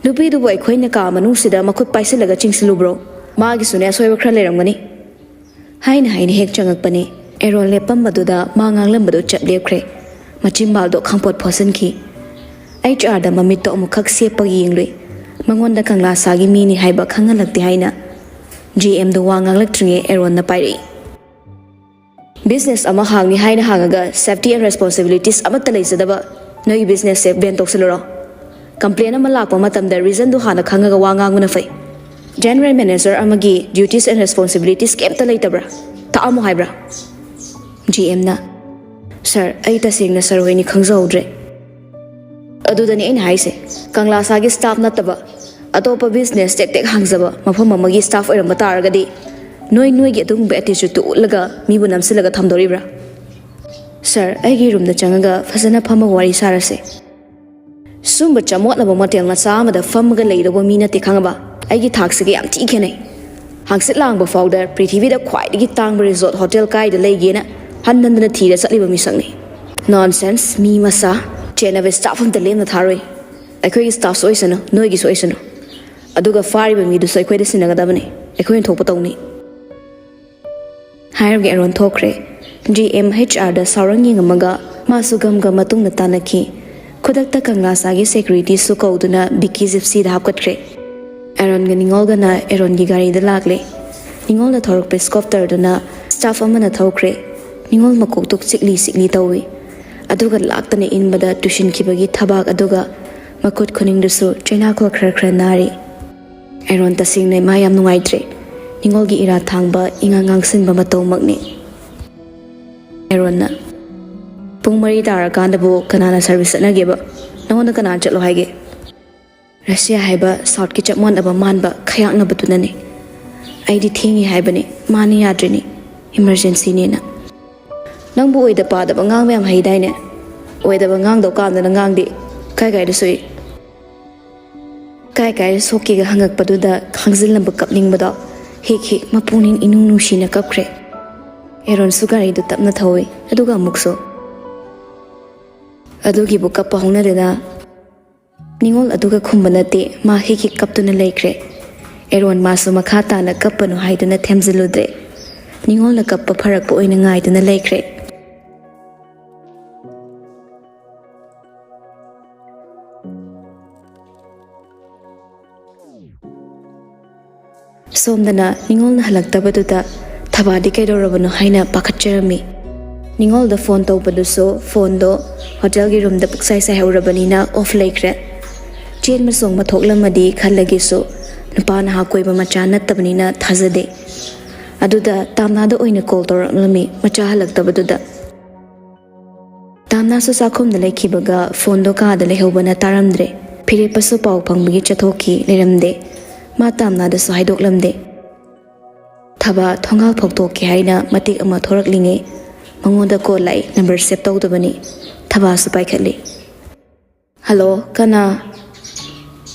"ꯅꯨꯄꯤꯗꯨꯕꯨ ꯑꯩꯈꯣꯏꯅ ꯀꯥ ꯃꯅꯨꯡꯁꯤꯗ ꯃꯈꯨꯠ ꯄꯥꯏꯁꯤꯜꯂꯒ ꯆꯤꯡꯁꯤꯜꯂꯨꯕ꯭ꯔꯣ? ꯃꯥꯒꯤꯁꯨꯅꯦ ꯑꯁꯣꯏꯕ ꯈꯔ ꯂꯩꯔꯝꯒꯅꯤ"꯫ ꯍꯥꯏꯅ ꯍꯥꯏꯅ ꯍꯦꯛ ꯆꯪꯉꯛꯄꯅꯤ꯫ ꯑꯦꯔꯣꯟ ꯂꯦꯞꯄꯝꯕꯗꯨꯗ ꯃꯥ ꯉꯥꯡꯂꯝꯕꯗꯨ ꯆꯞ ꯂꯦꯞꯈ꯭ꯔꯦ꯫ ꯃꯆꯤꯟꯕꯥꯜꯗꯣ ꯈꯪꯄꯣꯠ ꯐꯣꯠꯁꯤꯟꯈꯤ꯫ ꯑꯩꯆ ꯑꯥꯔꯗ ꯃꯃꯤꯠꯇꯣ ꯑꯃꯨꯛꯈꯛ ꯁꯦꯞꯄꯒ ꯌꯦꯡꯂꯨꯏ꯫ ꯃꯉꯣꯟꯗ ꯀꯪꯂꯥꯁꯥꯒꯤ ꯃꯤꯅꯤ ꯍꯥꯏꯕ ꯈꯪꯍꯜꯂꯛꯇꯦ ꯍꯥꯏꯅ꯫ ꯖꯤ ꯑꯦꯝꯗꯣ ꯋꯥ ꯉꯥꯡꯂꯛꯇ꯭ꯔꯤꯉꯩ ꯑꯦꯔꯣꯟꯅ ꯄꯥꯏꯔꯛꯏ꯫ "ꯕꯤꯖꯤꯅꯦꯁ ꯑꯃ ꯍꯥꯡꯅꯤ ꯍꯥꯏꯅ ꯍꯥꯡꯉꯒ safety and responsibilities ꯑꯃꯠꯇ ꯂꯩꯖꯗꯕ ꯅꯣꯏꯒꯤ ꯕꯤꯖꯤꯅꯦꯁꯁꯦ ꯚꯦꯟ ꯇꯧꯁꯤꯜꯂꯨꯔꯣ? ꯀꯝꯄ꯭ꯂꯦꯟ ꯑꯃ ꯂꯥꯛꯄ ꯃꯇꯝꯗ ꯔꯤꯖꯟꯗꯨ ꯍꯥꯟꯅ ꯈꯪꯉꯒ ꯋꯥ ꯉꯥꯡꯕꯅ ꯐꯩ꯫ ꯖꯦꯅꯔꯦꯜ ꯃꯦꯅꯦꯖꯔ ꯑꯃꯒꯤ duties and responsibilities ꯀꯩꯝꯇ ꯂꯩꯇꯕ꯭ꯔꯥ? ꯇꯥꯛꯑꯝꯃꯣ ꯍꯥꯏꯕ꯭ꯔꯥ?" ꯖꯤ ꯑꯦꯝꯅ, "ꯁꯥꯔ, ꯑꯩ ꯇꯁꯦꯡꯅ ꯁꯥꯔ ꯍꯣꯏꯅꯤ ꯈꯪꯖꯍꯧꯗ꯭ꯔꯦ"꯫ "ꯑꯗꯨꯗꯅꯤ ꯑꯩꯅ ꯍꯥꯏꯁꯦ, ꯀꯪꯂꯥꯁꯥꯒꯤ ꯁ꯭ꯇꯥꯐ ꯅꯠꯇꯕ ꯑꯇꯣꯞꯄ ꯕꯤꯖꯤꯅꯦꯁ ꯇꯦꯛ ꯇꯦꯛ ꯍꯥꯡꯖꯕ ꯃꯐꯝ ꯑꯃꯒꯤ ꯁ꯭ꯇꯥꯐ ꯑꯣꯏꯔꯝꯕ ꯇꯥꯔꯒꯗꯤ ꯅꯣꯏ ꯅꯣꯏꯒꯤ ꯑꯗꯨꯒꯨꯝꯕ ꯑꯦꯇꯤꯆꯨꯠꯇꯨ ꯎꯠꯂꯒ ꯃꯤꯕꯨ ꯅꯝꯁꯤꯜꯂꯒ ꯊꯝꯗꯣꯔꯤꯕ꯭ꯔꯥ? ꯁꯥꯔ, ꯑꯩꯒꯤ ꯔꯨꯝꯗ ꯆꯪꯉꯒ ꯐꯖꯅ ꯐꯝꯃꯒ ꯋꯥꯔꯤ ꯁꯥꯔꯁꯦ꯫ ꯁꯨꯝꯕ ꯆꯃꯣꯠꯅꯕ ꯃꯣꯇꯦꯜ ꯃꯆꯥ ꯑꯃꯗ ꯐꯝꯃꯒ ꯂꯩꯗꯧꯕ ꯃꯤ ꯅꯠꯇꯦ, ꯈꯪꯉꯕ? ꯑꯩꯒꯤ ꯊꯥꯛꯁꯤꯒ ꯌꯥꯝ ꯊꯤ ꯈꯦꯠꯅꯩ꯫ ꯍꯥꯡꯆꯤꯠ ꯂꯥꯡꯕ ꯐꯥꯎꯗ ꯄ꯭ꯔꯤꯊꯤꯕꯤꯗ ꯈ꯭ꯋꯥꯏꯗꯒꯤ ꯇꯥꯡꯕ ꯔꯤꯖꯣꯔꯠ ꯍꯣꯇꯦꯜ ꯀꯥꯏꯗ ꯂꯩꯒꯦꯅ ꯍꯟ ꯍꯟꯗꯅ ꯊꯤꯔ ꯆꯠꯂꯤꯕ ꯃꯤꯁꯛꯅꯤ꯫ ꯅꯣꯟꯁꯦꯟꯁ, ꯃꯤ ꯃꯆꯥ꯫ ꯆꯦꯟꯅꯕ ꯁ꯭ꯇꯥꯐ ꯑꯝꯇ ꯂꯦꯝꯅ ꯊꯥꯔꯣꯏ꯫ ꯑꯩꯈꯣꯏꯒꯤ ꯁ꯭ꯇꯥꯐꯁꯨ ꯑꯣꯏꯁꯅꯨ, ꯅꯣꯏꯒꯤꯁꯨ ꯑꯣꯏꯁꯅꯨ꯫ ꯑꯗꯨꯒ ꯐꯥꯔꯤꯕ ꯃꯤꯗꯨꯁꯨ ꯑꯩꯈꯣꯏꯗ ꯁꯤꯟꯅꯒꯗꯕꯅꯤ꯫ ꯑꯩꯈꯣꯏꯅ ꯊꯣꯛꯄ ꯇꯧꯅꯤ꯫ ꯍꯥꯏꯔꯒ ꯑꯦꯔꯣꯟ ꯊꯣꯛꯈ꯭ꯔꯦ꯫ ꯖꯤ ꯑꯦꯝ ꯑꯩꯆ ꯑꯥꯔꯗ ꯁꯥꯎꯔꯪ ꯌꯦꯡꯉꯝꯃꯒ ꯃꯥꯁꯨ ꯒꯝ ꯒꯝ ꯃꯇꯨꯡꯗ ꯇꯥꯟꯅꯈꯤ꯫ ꯈꯨꯗꯛꯇ ꯀꯪꯂꯥꯁꯥꯒꯤ ꯁꯦꯀ꯭ꯌꯨꯔꯤꯇꯤꯁꯨ ꯀꯧꯗꯨꯅ ꯕꯤꯛꯀꯤ ꯖꯤꯞꯁꯤꯗ ꯍꯥꯞꯀꯠꯈ꯭ꯔꯦ꯫ ꯑꯦꯔꯣꯟꯒ ꯅꯤꯉꯣꯜꯒꯅ ꯑꯦꯔꯣꯟꯒꯤ ꯒꯥꯔꯤꯗ ꯂꯥꯛꯂꯦ꯫ ꯅꯤꯉꯣꯜꯅ ꯊꯧꯔꯛꯄ ꯁ꯭ꯀꯣꯞꯇꯔꯗꯨꯅ ꯁ꯭ꯇꯥꯐ ꯑꯃꯅ ꯊꯧꯈ꯭ꯔꯦ꯫ ꯅꯤꯉꯣꯜ ꯃꯀꯣꯛꯇꯨ ꯆꯤꯛꯂꯤ ꯆꯤꯛꯂꯤ ꯇꯧꯏ꯫ ꯑꯗꯨꯒ ꯂꯥꯛꯇꯅ ꯏꯟꯕꯗ ꯇꯨꯁꯤꯟꯈꯤꯕꯒꯤ ꯊꯕꯥꯛ ꯑꯗꯨꯒ ꯃꯈꯨꯠ ꯈꯨꯅꯤꯡꯗꯨꯁꯨ ꯆꯩꯅꯥꯈꯣꯜ ꯈꯔ ꯈꯔ ꯅꯥꯔꯤ꯫ ꯑꯦꯔꯣꯟ ꯇꯁꯦꯡꯅ ꯃꯥ ꯌꯥꯝ ꯅꯨꯡꯉꯥꯏꯇ꯭ꯔꯦ꯫ ꯅꯤꯉꯣꯜꯒꯤ ꯏꯔꯥꯠ ꯊꯥꯡꯕ ꯏꯉꯥꯡ ꯉꯥꯡꯁꯤꯟꯕ ꯃꯇꯧꯃꯛꯅꯤ꯫ ꯑꯦꯔꯣꯟꯅ, "ꯄꯨꯡ ꯃꯔꯤ ꯇꯥꯔꯀꯥꯟꯗꯕꯨ ꯀꯅꯥꯅ ꯁꯔꯚꯤꯁ ꯆꯠꯅꯒꯦꯕ? ꯅꯉꯣꯟꯗ ꯀꯅꯥꯅ ꯆꯠꯂꯣ ꯍꯥꯏꯒꯦ?" ꯔꯁꯤꯌꯥ ꯍꯥꯏꯕ ꯁꯥꯎꯠꯀꯤ ꯆꯞ ꯃꯥꯟꯅꯕ ꯃꯥꯟꯕ ꯈꯌꯥꯛꯅꯕꯗꯨꯅꯅꯦ꯫ "ꯑꯩꯗꯤ ꯊꯦꯡꯉꯤ ꯍꯥꯏꯕꯅꯤ, ꯃꯥꯅ ꯌꯥꯗ꯭ꯔꯤꯅꯤ, ꯏꯃꯔꯖꯦꯟꯁꯤꯅꯦꯅ꯫ ꯅꯪꯕꯨ ꯑꯣꯏꯗ ꯄꯥꯗꯕ ꯉꯥꯡꯕ ꯌꯥꯝ ꯍꯩꯗꯥꯏꯅꯦ? ꯑꯣꯏꯗꯕ ꯉꯥꯡꯗꯧ ꯀꯥꯟꯗꯅ ꯉꯥꯡꯗꯦ, ꯀꯥꯏ ꯀꯥꯏꯗ ꯁꯣꯛꯏ?" ꯀꯥꯏ ꯀꯥꯏꯗ ꯁꯣꯛꯀꯦꯒ ꯍꯪꯉꯛꯄꯗꯨꯗ ꯈꯥꯡꯖꯤꯜꯂꯝꯕ ꯀꯞꯅꯤꯡꯕꯗꯣ ꯍꯤꯛ ꯍꯤꯛ ꯃꯄꯨꯛꯅꯤꯡ ꯏꯅꯨꯡ ꯅꯨꯡꯁꯤꯅ ꯀꯞꯈ꯭ꯔꯦ꯫ ꯑꯦꯔꯣꯟꯁꯨ ꯒꯥꯔꯤꯗꯨ ꯇꯞꯅ ꯊꯧꯏ, ꯑꯗꯨꯒ ꯑꯃꯨꯛꯁꯨ꯫ ꯑꯗꯨꯒꯤꯕꯨ ꯀꯞꯄ ꯍꯧꯅꯗꯅ ꯅꯤꯉꯣꯜ ꯑꯗꯨꯒ ꯈꯨꯝꯕ ꯅꯠꯇꯦ, ꯃꯥ ꯍꯤꯛ ꯍꯤꯛ ꯀꯞꯇꯨꯅ ꯂꯩꯈ꯭ꯔꯦ꯫ ꯑꯦꯔꯣꯟ ꯃꯥꯁꯨ ꯃꯈꯥ ꯇꯥꯅ ꯀꯞꯄꯅꯨ ꯍꯥꯏꯗꯨꯅ ꯊꯦꯝꯖꯤꯜꯂꯨꯗ꯭ꯔꯦ꯫ ꯅꯤꯉꯣꯜꯅ ꯀꯞꯄ ꯐꯔꯛꯄ ꯑꯣꯏꯅ ꯉꯥꯏꯗꯨꯅ ꯂꯩꯈ꯭ꯔꯦ꯫ ꯁꯣꯝꯗꯅ ꯅꯤꯉꯣꯜꯅ ꯍꯜꯂꯛꯇꯕꯗꯨꯗ ꯊꯕꯥꯗꯤ ꯀꯩꯗꯧꯔꯕꯅꯣ ꯍꯥꯏꯅ ꯄꯥꯈꯠꯆꯔꯝꯃꯤ꯫ ꯅꯤꯉꯣꯜꯗ ꯐꯣꯟ ꯇꯧꯕꯗꯨꯁꯨ ꯐꯣꯟꯗꯣ ꯍꯣꯇꯦꯜꯒꯤ ꯔꯨꯝꯗ ꯄꯨꯛꯆꯥꯏ ꯆꯥꯏꯍꯧꯔꯕꯅꯤꯅ ꯑꯣꯐ ꯂꯩꯈ꯭ꯔꯦ꯫ ꯆꯦꯟꯕ ꯆꯣꯡꯕ ꯊꯣꯛꯂꯝꯃꯗꯤ ꯈꯜꯂꯒꯦꯁꯨ ꯅꯨꯄꯥ ꯅꯍꯥ ꯀꯣꯏꯕ ꯃꯆꯥ ꯅꯠꯇꯕꯅꯤꯅ ꯊꯥꯖꯗꯦ꯫ ꯑꯗꯨꯗ ꯇꯥꯝꯅꯥꯗ ꯑꯣꯏꯅ ꯀꯣꯜ ꯇꯧꯔꯛꯂꯝꯃꯤ, ꯃꯆꯥ ꯍꯜꯂꯛꯇꯕꯗꯨꯗ꯫ ꯇꯥꯝꯅꯥꯁꯨ ꯆꯥꯛꯈꯨꯝꯗ ꯂꯩꯈꯤꯕꯒ ꯐꯣꯟꯗꯣ ꯀꯥꯗ ꯂꯩꯍꯧꯕꯅ ꯇꯥꯔꯝꯗ꯭ꯔꯦ꯫ ꯐꯤꯔꯦꯞꯄꯁꯨ ꯄꯥꯎ ꯐꯪꯕꯒꯤ ꯆꯠꯊꯣꯛꯈꯤ꯫ ꯂꯩꯔꯝꯗꯦ꯫ ꯃꯥ ꯇꯥꯝꯅꯥꯗꯁꯨ ꯍꯥꯏꯗꯣꯛꯂꯝꯗꯦ꯫ ꯊꯕꯥ ꯊꯣꯡꯒꯥꯜ ꯐꯥꯎꯗꯣꯛꯀꯦ ꯍꯥꯏꯅ ꯃꯇꯦꯛ ꯑꯃ ꯊꯣꯔꯛꯂꯤꯉꯩ ꯃꯉꯣꯟꯗ ꯀꯣꯜ ꯂꯥꯛꯏ꯫ ꯅꯝꯕꯔ ꯁꯦꯚ ꯇꯧꯗꯕꯅꯤ꯫ ꯊꯕꯥꯁꯨ ꯄꯥꯏꯈꯠꯂꯤ꯫ "ꯍꯜꯂꯣ, ꯀꯅꯥ?"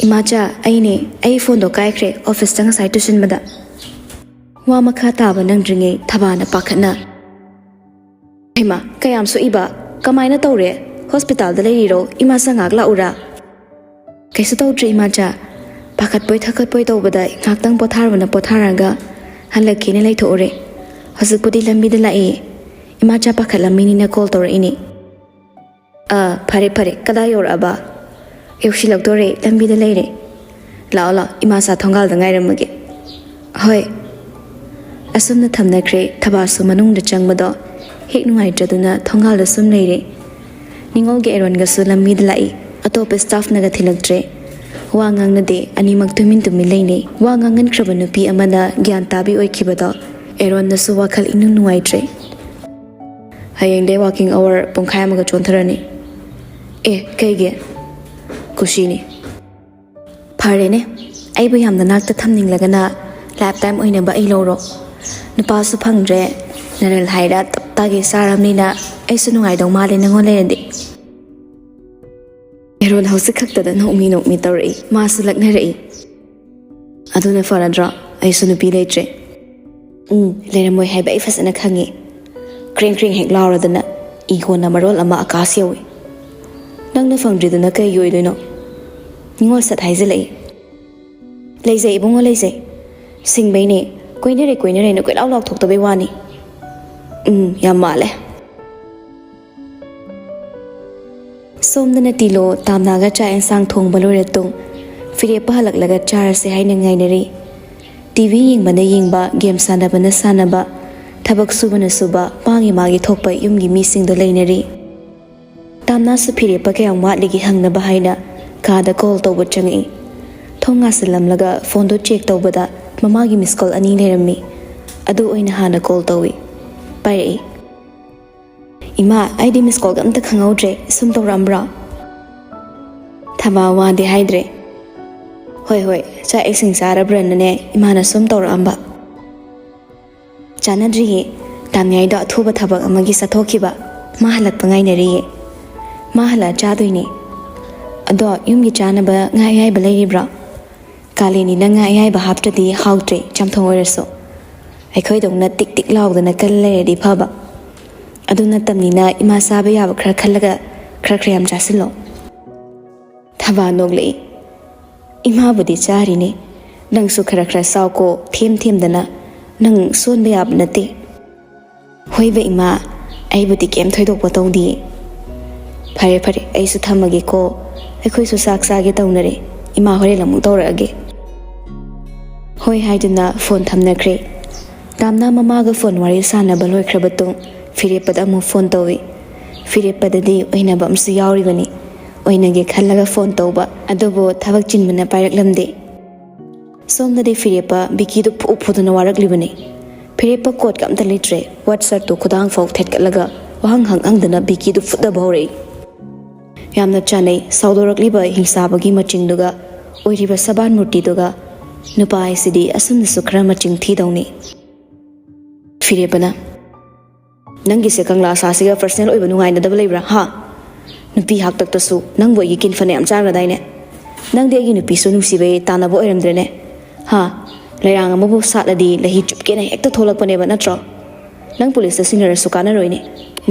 "ꯏꯃꯥꯆꯥ, ꯑꯩꯅꯦ꯫ ꯑꯩ ꯐꯣꯟꯗꯣ ꯀꯥꯏꯈ꯭ꯔꯦ ꯑꯣꯐꯤꯁꯇ ꯉꯁꯥꯏ ꯇꯨꯁꯤꯟꯕꯗ꯫" ꯋꯥ ꯃꯈꯥ ꯇꯥꯕ ꯅꯪꯗ꯭ꯔꯤꯉꯩ ꯊꯕꯥꯅ ꯄꯥꯈꯠꯅ, "ꯍꯩꯃꯥ, ꯀꯌꯥꯝ ꯁꯣꯛꯏꯕ? ꯀꯃꯥꯏꯅ ꯇꯧꯔꯦ? ꯍꯣꯁꯄꯤꯇꯥꯜꯗ ꯂꯩꯔꯤꯔꯣ? ꯏꯃꯥꯆꯥ ꯉꯥꯏꯍꯥꯛ ꯂꯥꯛꯎꯔꯥ?" "ꯀꯩꯁꯨ ꯇꯧꯗ꯭ꯔꯦ ꯏꯃꯥꯆꯥ꯫ ꯄꯥꯈꯠꯄꯣꯏ ꯊꯀꯠꯄꯣꯏ ꯇꯧꯕꯗ ꯉꯥꯏꯍꯥꯛꯇꯪ ꯄꯣꯊꯥꯔꯨꯕꯅ ꯄꯣꯊꯥꯔꯒ ꯍꯜꯂꯛꯀꯦꯅ ꯂꯩꯊꯣꯛꯎꯔꯦ꯫ ꯍꯧꯖꯤꯛꯄꯨꯗꯤ ꯂꯝꯕꯤꯗ ꯂꯥꯛꯑꯦ꯫ ꯏꯃꯥꯆꯥ ꯄꯥꯈꯠꯂꯝꯃꯤꯅꯤꯅ ꯀꯣꯜ ꯇꯧꯔꯛꯏꯅꯦ꯫" "ꯑꯥ, ꯐꯔꯦ ꯐꯔꯦ꯫ ꯀꯗꯥꯏ ꯌꯧꯔꯛꯑꯕ?" "ꯌꯧꯁꯤꯜꯂꯛꯇꯣꯔꯦ, ꯂꯝꯕꯤꯗ ꯂꯩꯔꯦ꯫ ꯂꯥꯛꯑꯣ ꯂꯥꯛꯑꯣ, ꯏꯃꯥꯆꯥ ꯊꯣꯡꯒꯥꯜꯗ ꯉꯥꯏꯔꯝꯃꯒꯦ꯫" "ꯍꯣꯏ꯫" ꯑꯁꯨꯝꯅ ꯊꯝꯅꯈ꯭ꯔꯦ꯫ ꯊꯕꯥꯁꯨ ꯃꯅꯨꯡꯗ ꯆꯪꯕꯗꯣ ꯍꯦꯛ ꯅꯨꯡꯉꯥꯏꯇ꯭ꯔꯗꯨꯅ ꯊꯣꯡꯒꯥꯜꯗ ꯁꯨꯝ ꯂꯩꯔꯦ꯫ ꯅꯤꯉꯣꯜꯒ ꯑꯦꯔꯣꯟꯒꯁꯨ ꯂꯝꯕꯤꯗ ꯂꯥꯛꯏ꯫ ꯑꯇꯣꯞꯄ ꯁ꯭ꯇꯥꯐꯅꯒ ꯊꯤꯜꯂꯛꯇ꯭ꯔꯦ꯫ ꯋꯥ ꯉꯥꯡꯅꯗꯦ꯫ ꯑꯅꯤꯃꯛ ꯇꯨꯃꯤꯟ ꯇꯨꯃꯤꯟ ꯂꯩꯅꯩ꯫ ꯋꯥ ꯉꯥꯡꯍꯟꯈ꯭ꯔꯕ ꯅꯨꯄꯤ ꯑꯃꯅ ꯒ꯭ꯌꯥꯟ ꯇꯥꯕꯤ ꯑꯣꯏꯈꯤꯕꯗꯣ ꯑꯦꯔꯣꯟꯅꯁꯨ ꯋꯥꯈꯜ ꯏꯅꯨꯡ ꯅꯨꯡꯉꯥꯏꯇ꯭ꯔꯦ꯫ "ꯍꯌꯦꯡꯗꯩ ꯋꯥꯀꯤꯡ ꯑꯋꯥꯔ ꯄꯨꯡꯈꯥꯏ ꯑꯃꯒ ꯆꯣꯟꯊꯔꯅꯤ꯫" "ꯑꯦ, ꯀꯩꯒꯤ?" "ꯀꯨꯁꯤꯅꯤ꯫" "ꯐꯔꯦꯅꯦ, ꯑꯩꯕꯨ ꯌꯥꯝꯅ ꯅꯥꯛꯇ ꯊꯝꯅꯤꯡꯂꯒꯅ ꯂꯥꯏꯐ ꯇꯥꯏꯝ ꯑꯣꯏꯅꯕ ꯑꯩ ꯂꯧꯔꯣ꯫ ꯅꯨꯄꯥꯁꯨ ꯐꯪꯗ꯭ꯔꯦ, ꯅꯔꯜ ꯍꯥꯏꯔ ꯇꯞ ꯇꯥꯒꯩ ꯆꯥꯔꯕꯅꯤꯅ ꯑꯩꯁꯨ ꯅꯨꯡꯉꯥꯏꯗꯧ ꯃꯥꯜꯂꯦ ꯅꯪꯉꯣꯟ ꯂꯩꯔꯗꯤ꯫" ꯑꯦꯔꯣꯟ ꯍꯧꯖꯤꯛ ꯈꯛꯇꯗ ꯅꯣꯛꯃꯤ ꯅꯣꯛꯃꯤ ꯇꯧꯔꯛꯏ꯫ ꯃꯥꯁꯨ ꯂꯛꯅꯔꯛꯏ꯫ "ꯑꯗꯨꯅ ꯐꯔꯗ꯭ꯔꯣ? ꯑꯩꯁꯨ ꯅꯨꯄꯤ ꯂꯩꯇ꯭ꯔꯦ꯫" "ꯎꯝ, ꯂꯩꯔꯝꯃꯣꯏ ꯍꯥꯏꯕ ꯑꯩ ꯐꯖꯅ ꯈꯪꯉꯤ꯫ ꯀ꯭ꯔꯦꯡ ꯀ꯭ꯔꯦꯡ ꯍꯦꯛ ꯂꯥꯎꯔꯗꯅ ꯏꯒꯣꯅ ꯃꯔꯣꯜ ꯑꯃ ꯑꯀꯥꯁ ꯌꯧꯏ꯫ ꯅꯪꯅ ꯐꯪꯗ꯭ꯔꯤꯗꯨꯅ ꯀꯩꯒꯤ ꯑꯣꯏꯗꯣꯏꯅꯣ?" ꯅꯤꯉꯣꯜ ꯁꯠ ꯍꯥꯏꯖꯤꯜꯂꯛꯏ꯫ "ꯂꯩꯖꯩ ꯏꯕꯨꯡꯉꯣ, ꯂꯩꯖꯩ꯫ ꯁꯤꯡꯕꯩꯅꯦ, ꯀꯣꯏꯅꯔꯦ ꯀꯣꯏꯅꯔꯦꯅ ꯀꯣꯏꯂꯥꯎ ꯂꯥꯎꯊꯣꯛꯇꯕꯩ ꯋꯥꯅꯤ꯫" "ꯎꯝ, ꯌꯥꯝ ꯃꯥꯜꯂꯦ꯫" ꯁꯣꯝꯗꯅ ꯇꯤꯂꯣ ꯇꯥꯝꯅꯥꯒ ꯆꯥꯛ ꯌꯦꯟꯁꯥꯡ ꯊꯣꯡꯕ ꯂꯣꯏꯔ ꯇꯨꯡ ꯐꯤꯔꯦꯞꯄ ꯍꯜꯂꯛꯂꯒ ꯆꯥꯔꯁꯦ ꯍꯥꯏꯅ ꯉꯥꯏꯅꯔꯤ꯫ ꯇꯤ ꯚꯤ ꯌꯦꯡꯕꯅ ꯌꯦꯡꯕ, ꯒꯦꯝ ꯁꯥꯟꯅꯕꯅ ꯁꯥꯟꯅꯕ, ꯊꯕꯛ ꯁꯨꯕꯅ ꯁꯨꯕ, ꯃꯥꯒꯤ ꯃꯥꯒꯤ ꯊꯣꯛꯄ ꯌꯨꯝꯒꯤ ꯃꯤꯁꯤꯡꯗꯣ ꯂꯩꯅꯔꯤ꯫ ꯇꯥꯝꯅꯥꯁꯨ ꯐꯤꯔꯦꯞꯄ ꯀꯌꯥꯝ ꯋꯥꯠꯂꯤꯒꯦ ꯍꯪꯅꯕ ꯍꯥꯏꯅ ꯀꯥꯗ ꯀꯣꯜ ꯇꯧꯕ ꯆꯪꯉꯛꯏ꯫ ꯊꯣꯡ ꯉꯥꯁꯤꯜꯂꯝꯂꯒ ꯐꯣꯟꯗꯣ ꯆꯦꯛ ꯇꯧꯕꯗ ꯃꯃꯥꯒꯤ ꯃꯤꯁ ꯀꯣꯜ ꯑꯅꯤ ꯂꯩꯔꯝꯃꯤ꯫ ꯑꯗꯨ ꯑꯣꯏꯅ ꯍꯥꯟꯅ ꯀꯣꯜ ꯇꯧꯏ꯫ ꯄꯥꯏꯔꯛꯏ꯫ "ꯏꯃꯥ, ꯑꯩꯗꯤ ꯃꯤꯁ ꯀꯣꯜꯒ ꯑꯝꯇ ꯈꯪꯍꯧꯗ꯭ꯔꯦ꯫ ꯁꯨꯝ ꯇꯧꯔꯛꯑꯝꯕ꯭ꯔꯣ?" ꯊꯕꯥ ꯋꯥꯗꯤ ꯍꯥꯏꯗ꯭ꯔꯦ꯫ "ꯍꯣꯏ, ꯍꯣꯏ, ꯆꯥꯛ ꯏꯁꯤꯡ ꯆꯥꯔꯕ꯭ꯔꯅꯅꯦ ꯏꯃꯥꯅ ꯁꯨꯝ ꯇꯧꯔꯛꯑꯝꯕ꯫" "ꯆꯥꯟꯅꯗ꯭ꯔꯤꯌꯦ, ꯇꯥꯝꯌꯥꯏꯗꯣ ꯑꯊꯨꯕ ꯊꯕꯛ ꯑꯃꯒꯤ ꯆꯠꯊꯣꯛꯈꯤꯕ꯫ ꯃꯥ ꯍꯜꯂꯛꯄ ꯉꯥꯏꯅꯔꯤꯌꯦ꯫" "ꯃꯥ ꯍꯜꯂꯛꯑ ꯆꯥꯗꯣꯏꯅꯦ꯫ ꯑꯗꯣ ꯌꯨꯝꯒꯤ ꯆꯥꯅꯕ ꯉꯥ ꯑꯌꯥꯏꯕ ꯂꯩꯔꯤꯕ꯭ꯔꯣ? ꯀꯥꯂꯦꯟꯅꯤꯅ ꯉꯥ ꯑꯌꯥꯏꯕ ꯍꯥꯞꯇ꯭ꯔꯗꯤ ꯍꯥꯎꯇ꯭ꯔꯦ, ꯆꯝꯊꯣꯡ ꯑꯣꯏꯔꯁꯨ꯫ ꯑꯩꯈꯣꯏꯗꯧꯅ ꯇꯤꯛ ꯇꯤꯛ ꯂꯥꯎꯗꯅ ꯀꯜ ꯂꯩꯔꯗꯤ ꯐꯕ꯫ ꯑꯗꯨ ꯅꯠꯇꯕꯅꯤꯅ ꯏꯃꯥ ꯆꯥꯕ ꯌꯥꯕ ꯈꯔ ꯈꯜꯂꯒ ꯈꯔ ꯈꯔ ꯌꯥꯝ ꯆꯥꯁꯤꯜꯂꯣ꯫" ꯊꯕꯥ ꯅꯣꯛꯂꯛꯏ꯫ "ꯏꯃꯥꯕꯨꯗꯤ ꯆꯥꯔꯤꯅꯦ, ꯅꯪꯁꯨ ꯈꯔ ꯈꯔ ꯆꯥꯎꯀꯣ, ꯊꯦꯝ ꯊꯦꯝꯗꯅ꯫ ꯅꯪ ꯁꯣꯟꯕ ꯌꯥꯕ ꯅꯠꯇꯦ꯫" "ꯍꯣꯏꯕ ꯏꯃꯥ, ꯑꯩꯕꯨꯗꯤ ꯀꯩꯝ ꯊꯣꯏꯗꯣꯛꯄ ꯇꯧꯗꯤꯌꯦ꯫" "ꯐꯔꯦ ꯐꯔꯦ, ꯑꯩꯁꯨ ꯊꯝꯃꯒꯦꯀꯣ, ꯑꯩꯈꯣꯏꯁꯨ ꯆꯥꯛ ꯆꯥꯒꯦ ꯇꯧꯅꯔꯦ꯫ ꯏꯃꯥ ꯍꯣꯔꯦꯟ ꯑꯃꯨꯛ ꯇꯧꯔꯛꯑꯒꯦ꯫" ꯍꯣꯏ ꯍꯥꯏꯗꯨꯅ ꯐꯣꯟ ꯊꯝꯅꯈ꯭ꯔꯦ꯫ ꯇꯥꯝꯅ ꯃꯃꯥꯒ ꯐꯣꯟ ꯋꯥꯔꯤ ꯁꯥꯟꯅꯕ ꯂꯣꯏꯈ꯭ꯔ ꯃꯇꯨꯡ ꯐꯤꯔꯦꯞꯄꯗ ꯑꯃꯨꯛ ꯐꯣꯟ ꯇꯧꯏ꯫ ꯐꯤꯔꯦꯞꯄꯗꯗꯤ ꯑꯣꯏꯅꯕ ꯑꯃꯁꯨ ꯌꯥꯎꯔꯤꯕꯅꯤ꯫ ꯑꯣꯏꯅꯒꯦ ꯈꯜꯂꯒ ꯐꯣꯟ ꯇꯧꯕ, ꯑꯗꯨꯕꯨ ꯊꯕꯛ ꯆꯤꯟꯕꯅ ꯄꯥꯏꯔꯛꯂꯝꯗꯦ꯫ ꯁꯣꯝꯗꯗꯤ ꯐꯤꯔꯦꯞꯄ ꯕꯤꯀꯤꯗꯨ ꯐꯨ ꯐꯨꯗꯨꯅ ꯋꯥꯔꯛꯂꯤꯕꯅꯤ꯫ ꯐꯤꯔꯦꯞꯄ ꯀꯣꯠꯀ ꯑꯝꯇ ꯂꯤꯠꯇ꯭ꯔꯦ, ꯋꯥꯏꯠ ꯁꯔꯠꯇꯨ ꯈꯨꯗꯥꯡ ꯐꯥꯎ ꯊꯦꯠꯀꯠꯂꯒ ꯋꯥꯍꯪ ꯍꯪ ꯍꯪꯗꯅ ꯕꯤꯀꯤꯗꯨ ꯐꯨꯗꯕ ꯍꯧꯔꯛꯏ꯫ ꯌꯥꯝꯅ ꯆꯥꯅꯩ ꯁꯥꯎꯗꯣꯔꯛꯂꯤꯕ ꯍꯤꯡꯆꯥꯕꯒꯤ ꯃꯆꯤꯡꯗꯨꯒ ꯑꯣꯏꯔꯤꯕ ꯁꯕꯥꯟ ꯃꯨꯔꯇꯤꯗꯨꯒ꯫ ꯅꯨꯄꯥ ꯍꯥꯏꯁꯤꯗꯤ ꯑꯁꯨꯝꯅꯁꯨ ꯈꯔ ꯃꯆꯤꯡ ꯊꯤꯗꯧꯅꯤ꯫ ꯐꯤꯔꯦꯞꯄꯅ, "ꯅꯪꯒꯤꯁꯦ ꯀꯪꯂꯥ ꯁꯥꯁꯤꯒ ꯄꯔꯁꯅꯦꯜ ꯑꯣꯏꯕ ꯅꯨꯡꯉꯥꯏꯅꯗꯕ ꯂꯩꯕ꯭ꯔꯥ, ꯍꯥ? ꯅꯨꯄꯤ ꯍꯥꯛꯇꯛꯇꯁꯨ ꯅꯪꯕꯨ ꯑꯩꯒꯤ ꯀꯤꯟ ꯐꯅ ꯌꯥꯝ ꯆꯥꯈ꯭ꯔꯗꯥꯏꯅꯦ? ꯅꯪꯗꯤ ꯑꯩꯒꯤ ꯅꯨꯄꯤꯁꯨ ꯅꯨꯡꯁꯤꯕꯩ ꯇꯥꯟꯅꯕ ꯑꯣꯏꯔꯝꯗ꯭ꯔꯦꯅꯦ, ꯍꯥ? ꯂꯩꯔꯥꯡ ꯑꯃꯕꯨ ꯁꯥꯠꯂꯗꯤ ꯂꯩꯍꯤ ꯆꯨꯞꯀꯦꯅ ꯍꯦꯛꯇ ꯊꯣꯛꯂꯛꯄꯅꯦꯕ, ꯅꯠꯇ꯭ꯔꯣ? ꯅꯪ ꯄꯨꯂꯤꯁꯇ ꯁꯤꯟꯅꯔꯁꯨ ꯀꯥꯟꯅꯔꯣꯏꯅꯦ꯫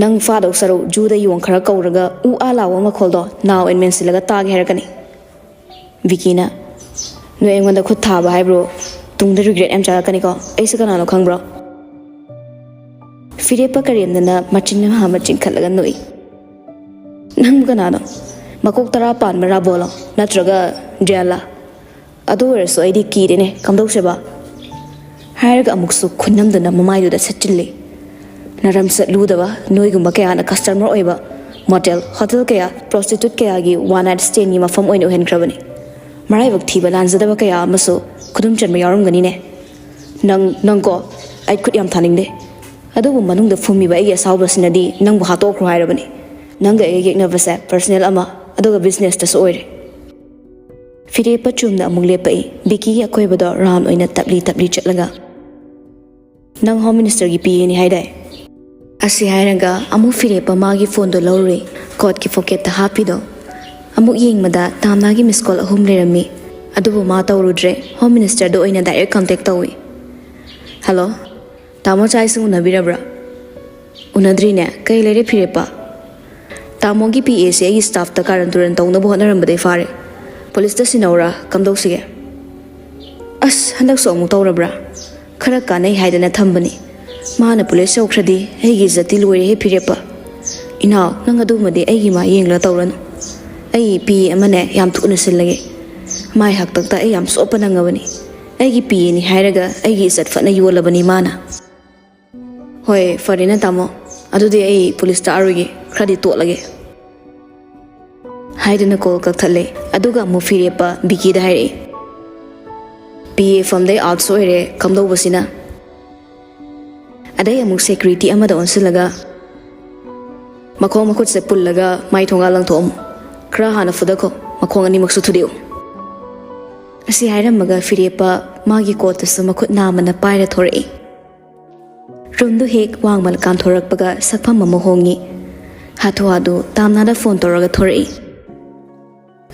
ꯅꯪ ꯐꯥꯗꯧ ꯁꯔꯨꯛ ꯖꯨꯗ ꯌꯣꯡ ꯈꯔ ꯀꯧꯔꯒ ꯎ ꯑꯥ ꯂꯥꯎꯕ ꯃꯈꯣꯜꯗꯣ ꯅꯥꯎ ꯑꯦꯟ ꯃꯦꯟꯁꯤꯜꯂꯒ ꯇꯥꯒꯦ ꯍꯥꯏꯔꯛꯀꯅꯤ꯫" ꯕꯤꯀꯤꯅ, "ꯅꯣꯏ ꯑꯩꯉꯣꯟꯗ ꯈꯨꯠ ꯊꯥꯕ ꯍꯥꯏꯕ꯭ꯔꯣ? ꯇꯨꯡꯗ ꯔꯤꯒ꯭ꯔꯦꯠ ꯌꯥꯝ ꯆꯥꯔꯛꯀꯅꯤꯀꯣ꯫ ꯑꯩꯁꯦ ꯀꯅꯥꯅꯣ ꯈꯪꯕ꯭ꯔꯣ?" ꯐꯤꯔꯦꯞꯄ ꯀꯔꯦꯝꯅꯅ ꯃꯆꯤꯟ ꯑꯃ ꯃꯆꯤꯟ ꯈꯠꯂꯒ ꯅꯣꯛꯏ꯫ "ꯅꯪꯕꯨ ꯀꯅꯥꯅꯣ? ꯃꯀꯣꯛ ꯇꯔꯥ ꯄꯥꯟꯕ ꯔꯥꯕꯣꯂꯣ, ꯅꯠꯇ꯭ꯔꯒ ꯗ꯭ꯔꯤꯌꯥꯂꯥ? ꯑꯗꯨ ꯑꯣꯏꯔꯁꯨ ꯑꯩꯗꯤ ꯀꯤꯔꯦꯅꯦ, ꯀꯝꯗꯧꯁꯦꯕ?" ꯍꯥꯏꯔꯒ ꯑꯃꯨꯛꯁꯨ ꯈꯨꯟꯅꯝꯗꯨꯅ ꯃꯃꯥꯏꯗꯨꯗ ꯁꯠꯆꯤꯜꯂꯤ꯫ "ꯅꯔꯝ ꯆꯠꯂꯨꯗꯕ ꯅꯣꯏꯒꯨꯝꯕ ꯀꯌꯥꯅ ꯀꯁꯇꯃꯔ ꯑꯣꯏꯕ ꯃꯣꯇꯦꯜ, ꯍꯣꯇꯦꯜ ꯀꯌꯥ, ꯄ꯭ꯔꯣꯁꯇꯤꯇ꯭ꯌꯨꯠ ꯀꯌꯥꯒꯤ ꯋꯥꯟ ꯅꯥꯏꯠ ꯁ꯭ꯇꯦꯟꯒꯤ ꯃꯐꯝ ꯑꯣꯏꯅ ꯑꯣꯏꯍꯟꯈ꯭ꯔꯕꯅꯤ꯫ ꯃꯔꯥꯏꯕꯛ ꯊꯤꯕ ꯂꯥꯟꯖꯗꯕ ꯀꯌꯥ ꯑꯃꯁꯨ ꯈꯨꯗꯨꯝ ꯆꯟꯕ ꯌꯥꯎꯔꯝꯒꯅꯤꯅꯦ꯫ ꯅꯪ, ꯅꯪꯀꯣ, ꯑꯩ ꯈꯨꯠ ꯌꯥꯝ ꯊꯥꯅꯤꯡꯗꯦ꯫ ꯑꯗꯨꯕꯨ ꯃꯅꯨꯡꯗ ꯐꯨꯝꯃꯤꯕ ꯑꯩꯒꯤ ꯑꯁꯥꯎꯕꯁꯤꯅꯗꯤ ꯅꯪꯕꯨ ꯍꯥꯠꯇꯣꯛꯈ꯭ꯔꯣ ꯍꯥꯏꯔꯕꯅꯤ꯫ ꯅꯪꯒ ꯑꯩꯒ ꯌꯦꯛꯅꯕꯁꯦ ꯄꯔꯁꯅꯦꯜ ꯑꯃ, ꯑꯗꯨꯒ ꯕꯤꯖꯤꯅꯦꯁꯇꯁꯨ ꯑꯣꯏꯔꯦ꯫ ꯐꯤꯔꯦꯞꯄ ꯆꯨꯝꯅ ꯑꯃꯨꯛ ꯂꯦꯞꯄꯛꯏ, ꯕꯤꯀꯤꯒꯤ ꯑꯀꯣꯏꯕꯗꯣ ꯔꯥꯎꯟ ꯑꯣꯏꯅ ꯇꯞꯂꯤ ꯇꯞꯂꯤ ꯆꯠꯂꯒ꯫ "ꯅꯪ ꯍꯣꯝ ꯃꯤꯅꯤꯁꯇꯔꯒꯤ ꯄꯤ ꯑꯦꯅꯤ ꯍꯥꯏꯗꯥꯏ?" ꯑꯁꯤ ꯍꯥꯏꯔꯒ ꯑꯃꯨꯛ ꯐꯤꯔꯦꯞꯄ ꯃꯥꯒꯤ ꯐꯣꯟꯗꯣ ꯂꯧꯔꯨꯏ, ꯀꯣꯠꯀꯤ ꯄꯣꯀꯦꯠꯇ ꯍꯥꯞꯄꯤꯗꯣ꯫ ꯑꯃꯨꯛ ꯌꯦꯡꯕꯗ ꯇꯥꯝꯅꯥꯒꯤ ꯃꯤꯁ ꯀꯣꯜ ꯑꯍꯨꯝ ꯂꯩꯔꯝꯃꯤ꯫ ꯑꯗꯨꯕꯨ ꯃꯥ ꯇꯧꯔꯨꯗ꯭ꯔꯦ, ꯍꯣꯝ ꯃꯤꯅꯤꯁꯇꯔꯗ ꯑꯣꯏꯅ ꯗꯥꯏꯔꯦꯛ ꯀꯟꯇꯦꯛ ꯇꯧꯏ꯫ "ꯍꯜꯂꯣ, ꯇꯥꯃꯣ ꯆꯥꯛ ꯏꯁꯤꯡ ꯎꯅꯕꯤꯔꯕ꯭ꯔꯥ?" "ꯎꯅꯗ꯭ꯔꯤꯅꯦ, ꯀꯩ ꯂꯩꯔꯦ ꯐꯤꯔꯦꯞꯄ?" "ꯇꯥꯃꯣꯒꯤ ꯄꯤ ꯑꯦꯁꯦ ꯑꯩꯒꯤ ꯁ꯭ꯇꯥꯐꯇ ꯀꯥꯔꯟ ꯇꯨꯔꯟ ꯇꯧꯅꯕ ꯍꯣꯠꯅꯔꯝꯕꯗꯩ ꯐꯥꯔꯦ꯫ ꯄꯨꯂꯤꯁꯇ ꯁꯤꯟꯅꯧꯔꯥ, ꯀꯝꯗꯧꯁꯤꯒꯦ?" "ꯑꯁ, ꯍꯟꯗꯛꯁꯨ ꯑꯃꯨꯛ ꯇꯧꯔꯕ꯭ꯔꯥ? ꯈꯔ ꯀꯥꯟꯅꯩ ꯍꯥꯏꯗꯅ ꯊꯝꯕꯅꯤ꯫ ꯃꯥꯅ ꯄꯨꯂꯤꯁ ꯌꯧꯈ꯭ꯔꯗꯤ ꯑꯩꯒꯤ ꯏꯖꯠꯇꯤ ꯂꯣꯏꯔꯦꯍꯦ ꯐꯤꯔꯦꯞꯄ꯫ ꯏꯅꯥꯎ, ꯅꯪ ꯑꯗꯨꯃꯗꯤ ꯑꯩꯒꯤ ꯃꯥ ꯌꯦꯡꯂꯒ ꯇꯧꯔꯅꯨ꯫ ꯑꯩ ꯄꯤ ꯑꯦ ꯑꯃꯅꯦ ꯌꯥꯝ ꯊꯨꯅ ꯁꯤꯜꯂꯒꯦ꯫ ꯃꯥꯏ ꯍꯥꯛꯇꯛꯇ ꯑꯩ ꯌꯥꯝ ꯆꯣꯞꯄ ꯅꯪꯉꯕꯅꯤ꯫ ꯑꯩꯒꯤ ꯄꯤ ꯑꯦꯅꯤ ꯍꯥꯏꯔꯒ ꯑꯩꯒꯤ ꯏꯖꯠ ꯐꯅ ꯌꯣꯜꯂꯕꯅꯤ ꯃꯥꯅ꯫" "ꯍꯣꯏ, ꯐꯔꯦꯅꯦ ꯇꯥꯃꯣ꯫ ꯑꯗꯨꯗꯤ ꯑꯩ ꯄꯨꯂꯤꯁꯇ ꯑꯥꯔꯨꯒꯦ, ꯈꯔꯗꯤ ꯇꯣꯠꯂꯒꯦ꯫" ꯍꯥꯏꯗꯨꯅ ꯀꯣꯜ ꯀꯛꯊꯠꯂꯦ꯫ ꯑꯗꯨꯒ ꯑꯃꯨꯛ ꯐꯤꯔꯦꯞꯄ ꯕꯤꯀꯤꯗ ꯍꯥꯏꯔꯛꯏ, "ꯄꯤ ꯑꯦ ꯐꯝꯗꯩ ꯑꯥꯎꯠꯁꯨ ꯑꯣꯏꯔꯦ, ꯀꯝꯗꯧꯕꯁꯤꯅ?" ꯑꯗꯩ ꯑꯃꯨꯛ ꯁꯦꯀ꯭ꯌꯨꯔꯤꯇꯤ ꯑꯃꯗ ꯑꯣꯟꯁꯤꯜꯂꯒ, "ꯃꯈꯣꯡ ꯃꯈꯨꯠꯁꯦ ꯄꯨꯜꯂꯒ ꯃꯥꯏ ꯊꯣꯡꯒꯥꯜ ꯂꯪꯊꯣꯛꯑꯝꯃꯨ꯫ ꯈꯔ ꯍꯥꯟꯅ ꯐꯨꯗꯈꯣ, ꯃꯈꯣꯡ ꯑꯅꯤꯃꯛꯁꯨ ꯊꯨꯗꯦꯛꯎ꯫" ꯑꯁꯤ ꯍꯥꯏꯔꯝꯃꯒ ꯐꯤꯔꯦꯞꯄ ꯃꯥꯒꯤ ꯀꯣꯠꯇꯨꯁꯨ ꯃꯈꯨꯠ ꯅꯥꯝꯃꯅ ꯄꯥꯏꯔ ꯊꯣꯔꯛꯏ꯫ ꯔꯨꯝꯗꯨ ꯍꯦꯛ ꯋꯥꯡꯃ ꯀꯥꯟꯊꯣꯔꯛꯄꯒ ꯁꯛꯐꯝ ꯑꯃ ꯍꯣꯡꯉꯤ꯫ ꯍꯥꯊꯨ ꯍꯥꯊꯨ ꯇꯥꯝꯅꯥꯗ ꯐꯣꯟ ꯇꯧꯔꯒ ꯊꯣꯔꯛꯏ꯫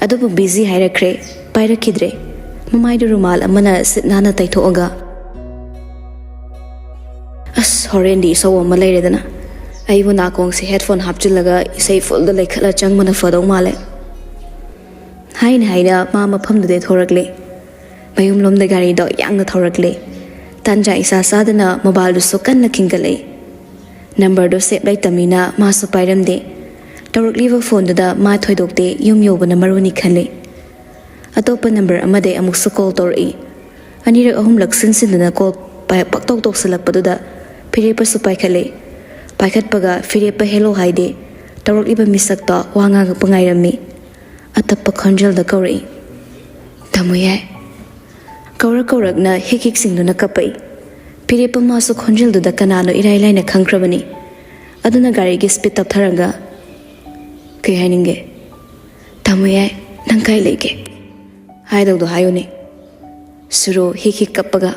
ꯑꯗꯨꯕꯨ ꯕꯤꯖꯤ ꯍꯥꯏꯔꯛꯈ꯭ꯔꯦ, ꯄꯥꯏꯔꯛꯈꯤꯗ꯭ꯔꯦ꯫ ꯃꯃꯥꯏꯗꯨ ꯔꯨꯃꯥꯜ ꯑꯃꯅ ꯁꯤꯠ ꯅꯥꯟꯅ ꯇꯩꯊꯣꯛꯑꯒ, "ꯑꯁ, ꯍꯣꯔꯦꯟꯗꯤ ꯏꯁꯧ ꯑꯃ ꯂꯩꯔꯦꯗꯅ꯫ ꯑꯩꯕꯨ ꯅꯥꯀꯣꯡꯁꯦ ꯍꯦꯠꯐꯣꯟ ꯍꯥꯞꯆꯤꯜꯂꯒ ꯏꯁꯩ ꯐꯨꯜꯗ ꯂꯩꯈꯠꯂ ꯆꯪꯕꯅ ꯐꯗꯧ ꯃꯥꯜꯂꯦ꯫" ꯍꯥꯏꯅ ꯍꯥꯏꯅ ꯃꯥ ꯃꯐꯝꯗꯨꯗꯩ ꯊꯣꯔꯛꯂꯦ꯫ ꯃꯌꯨꯝꯂꯣꯝꯗ ꯒꯥꯔꯤꯗꯣ ꯌꯥꯡꯅ ꯊꯧꯔꯛꯂꯦ꯫ ꯇꯥꯟꯖꯥ ꯏꯆꯥ ꯆꯥꯗꯅ ꯃꯣꯕꯥꯏꯜꯗꯨꯁꯨ ꯀꯟꯅ ꯈꯤꯡꯒꯠꯂꯛꯏ꯫ ꯅꯝꯕꯔꯗꯣ ꯁꯦꯞ ꯂꯩꯇꯝꯅꯤꯅ ꯃꯥꯁꯨ ꯄꯥꯏꯔꯝꯗꯦ꯫ ꯇꯧꯔꯛꯂꯤꯕ ꯐꯣꯟꯗꯨꯗ ꯃꯥ ꯊꯣꯏꯗꯣꯛꯇꯦ, ꯌꯨꯝ ꯌꯧꯕꯅ ꯃꯔꯨꯅꯤ ꯈꯜꯂꯤ꯫ ꯑꯇꯣꯞꯄ ꯅꯝꯕꯔ ꯑꯃꯗꯩ ꯑꯃꯨꯛꯁꯨ ꯀꯣꯜ ꯇꯧꯔꯛꯏ꯫ ꯑꯅꯤꯔꯛ ꯑꯍꯨꯝꯂꯛ ꯁꯤꯟ ꯁꯤꯟꯗꯨꯅ ꯀꯣꯜ ꯄꯥꯏ-, ꯄꯛꯇꯧ ꯇꯧꯁꯤꯜꯂꯛꯄꯗꯨꯗ ꯐꯤꯔꯦꯞꯄꯁꯨ ꯄꯥꯏꯈꯠꯂꯦ꯫ ꯄꯥꯏꯈꯠꯄꯒ ꯐꯤꯔꯦꯞꯄ ꯍꯦꯂꯣ ꯍꯥꯏꯗꯦ꯫ ꯇꯧꯔꯛꯂꯤꯕ ꯃꯤꯁꯛꯇꯣ ꯋꯥ ꯉꯥꯡꯉꯛꯄ ꯉꯥꯏꯔꯝꯃꯤ꯫ ꯑꯇꯞꯄ ꯈꯣꯟꯖꯦꯜꯗ ꯀꯧꯔꯛꯏ, "ꯇꯥꯃꯣ ꯌꯥꯏ꯫" ꯀꯧꯔꯛ ꯀꯧꯔꯛꯅ ꯍꯤꯛ ꯍꯤꯛ ꯁꯤꯡꯗꯨꯅ ꯀꯞꯄꯛꯏ꯫ ꯐꯤꯔꯦꯞꯄ ꯃꯥꯁꯨ ꯈꯣꯟꯖꯦꯜꯗꯨꯗ ꯀꯅꯥꯅꯣ ꯏꯔꯥꯏ ꯂꯥꯏꯅ ꯈꯪꯈ꯭ꯔꯕꯅꯤ꯫ ꯑꯗꯨꯅ ꯒꯥꯔꯤꯒꯤ ꯁ꯭ꯄꯤꯠ ꯇꯞꯊꯔꯒ, "ꯀꯩ ꯍꯥꯏꯅꯤꯡꯒꯦ? ꯇꯥꯃꯣ ꯌꯥꯏ, ꯅꯪ ꯀꯥꯏ ꯂꯩꯒꯦ?" ꯍꯥꯏꯗꯧꯗꯣ ꯍꯥꯏꯌꯨꯅꯦ꯫ ꯁꯨꯔꯣ ꯍꯤꯛ ꯍꯤꯛ ꯀꯞꯄꯒ꯫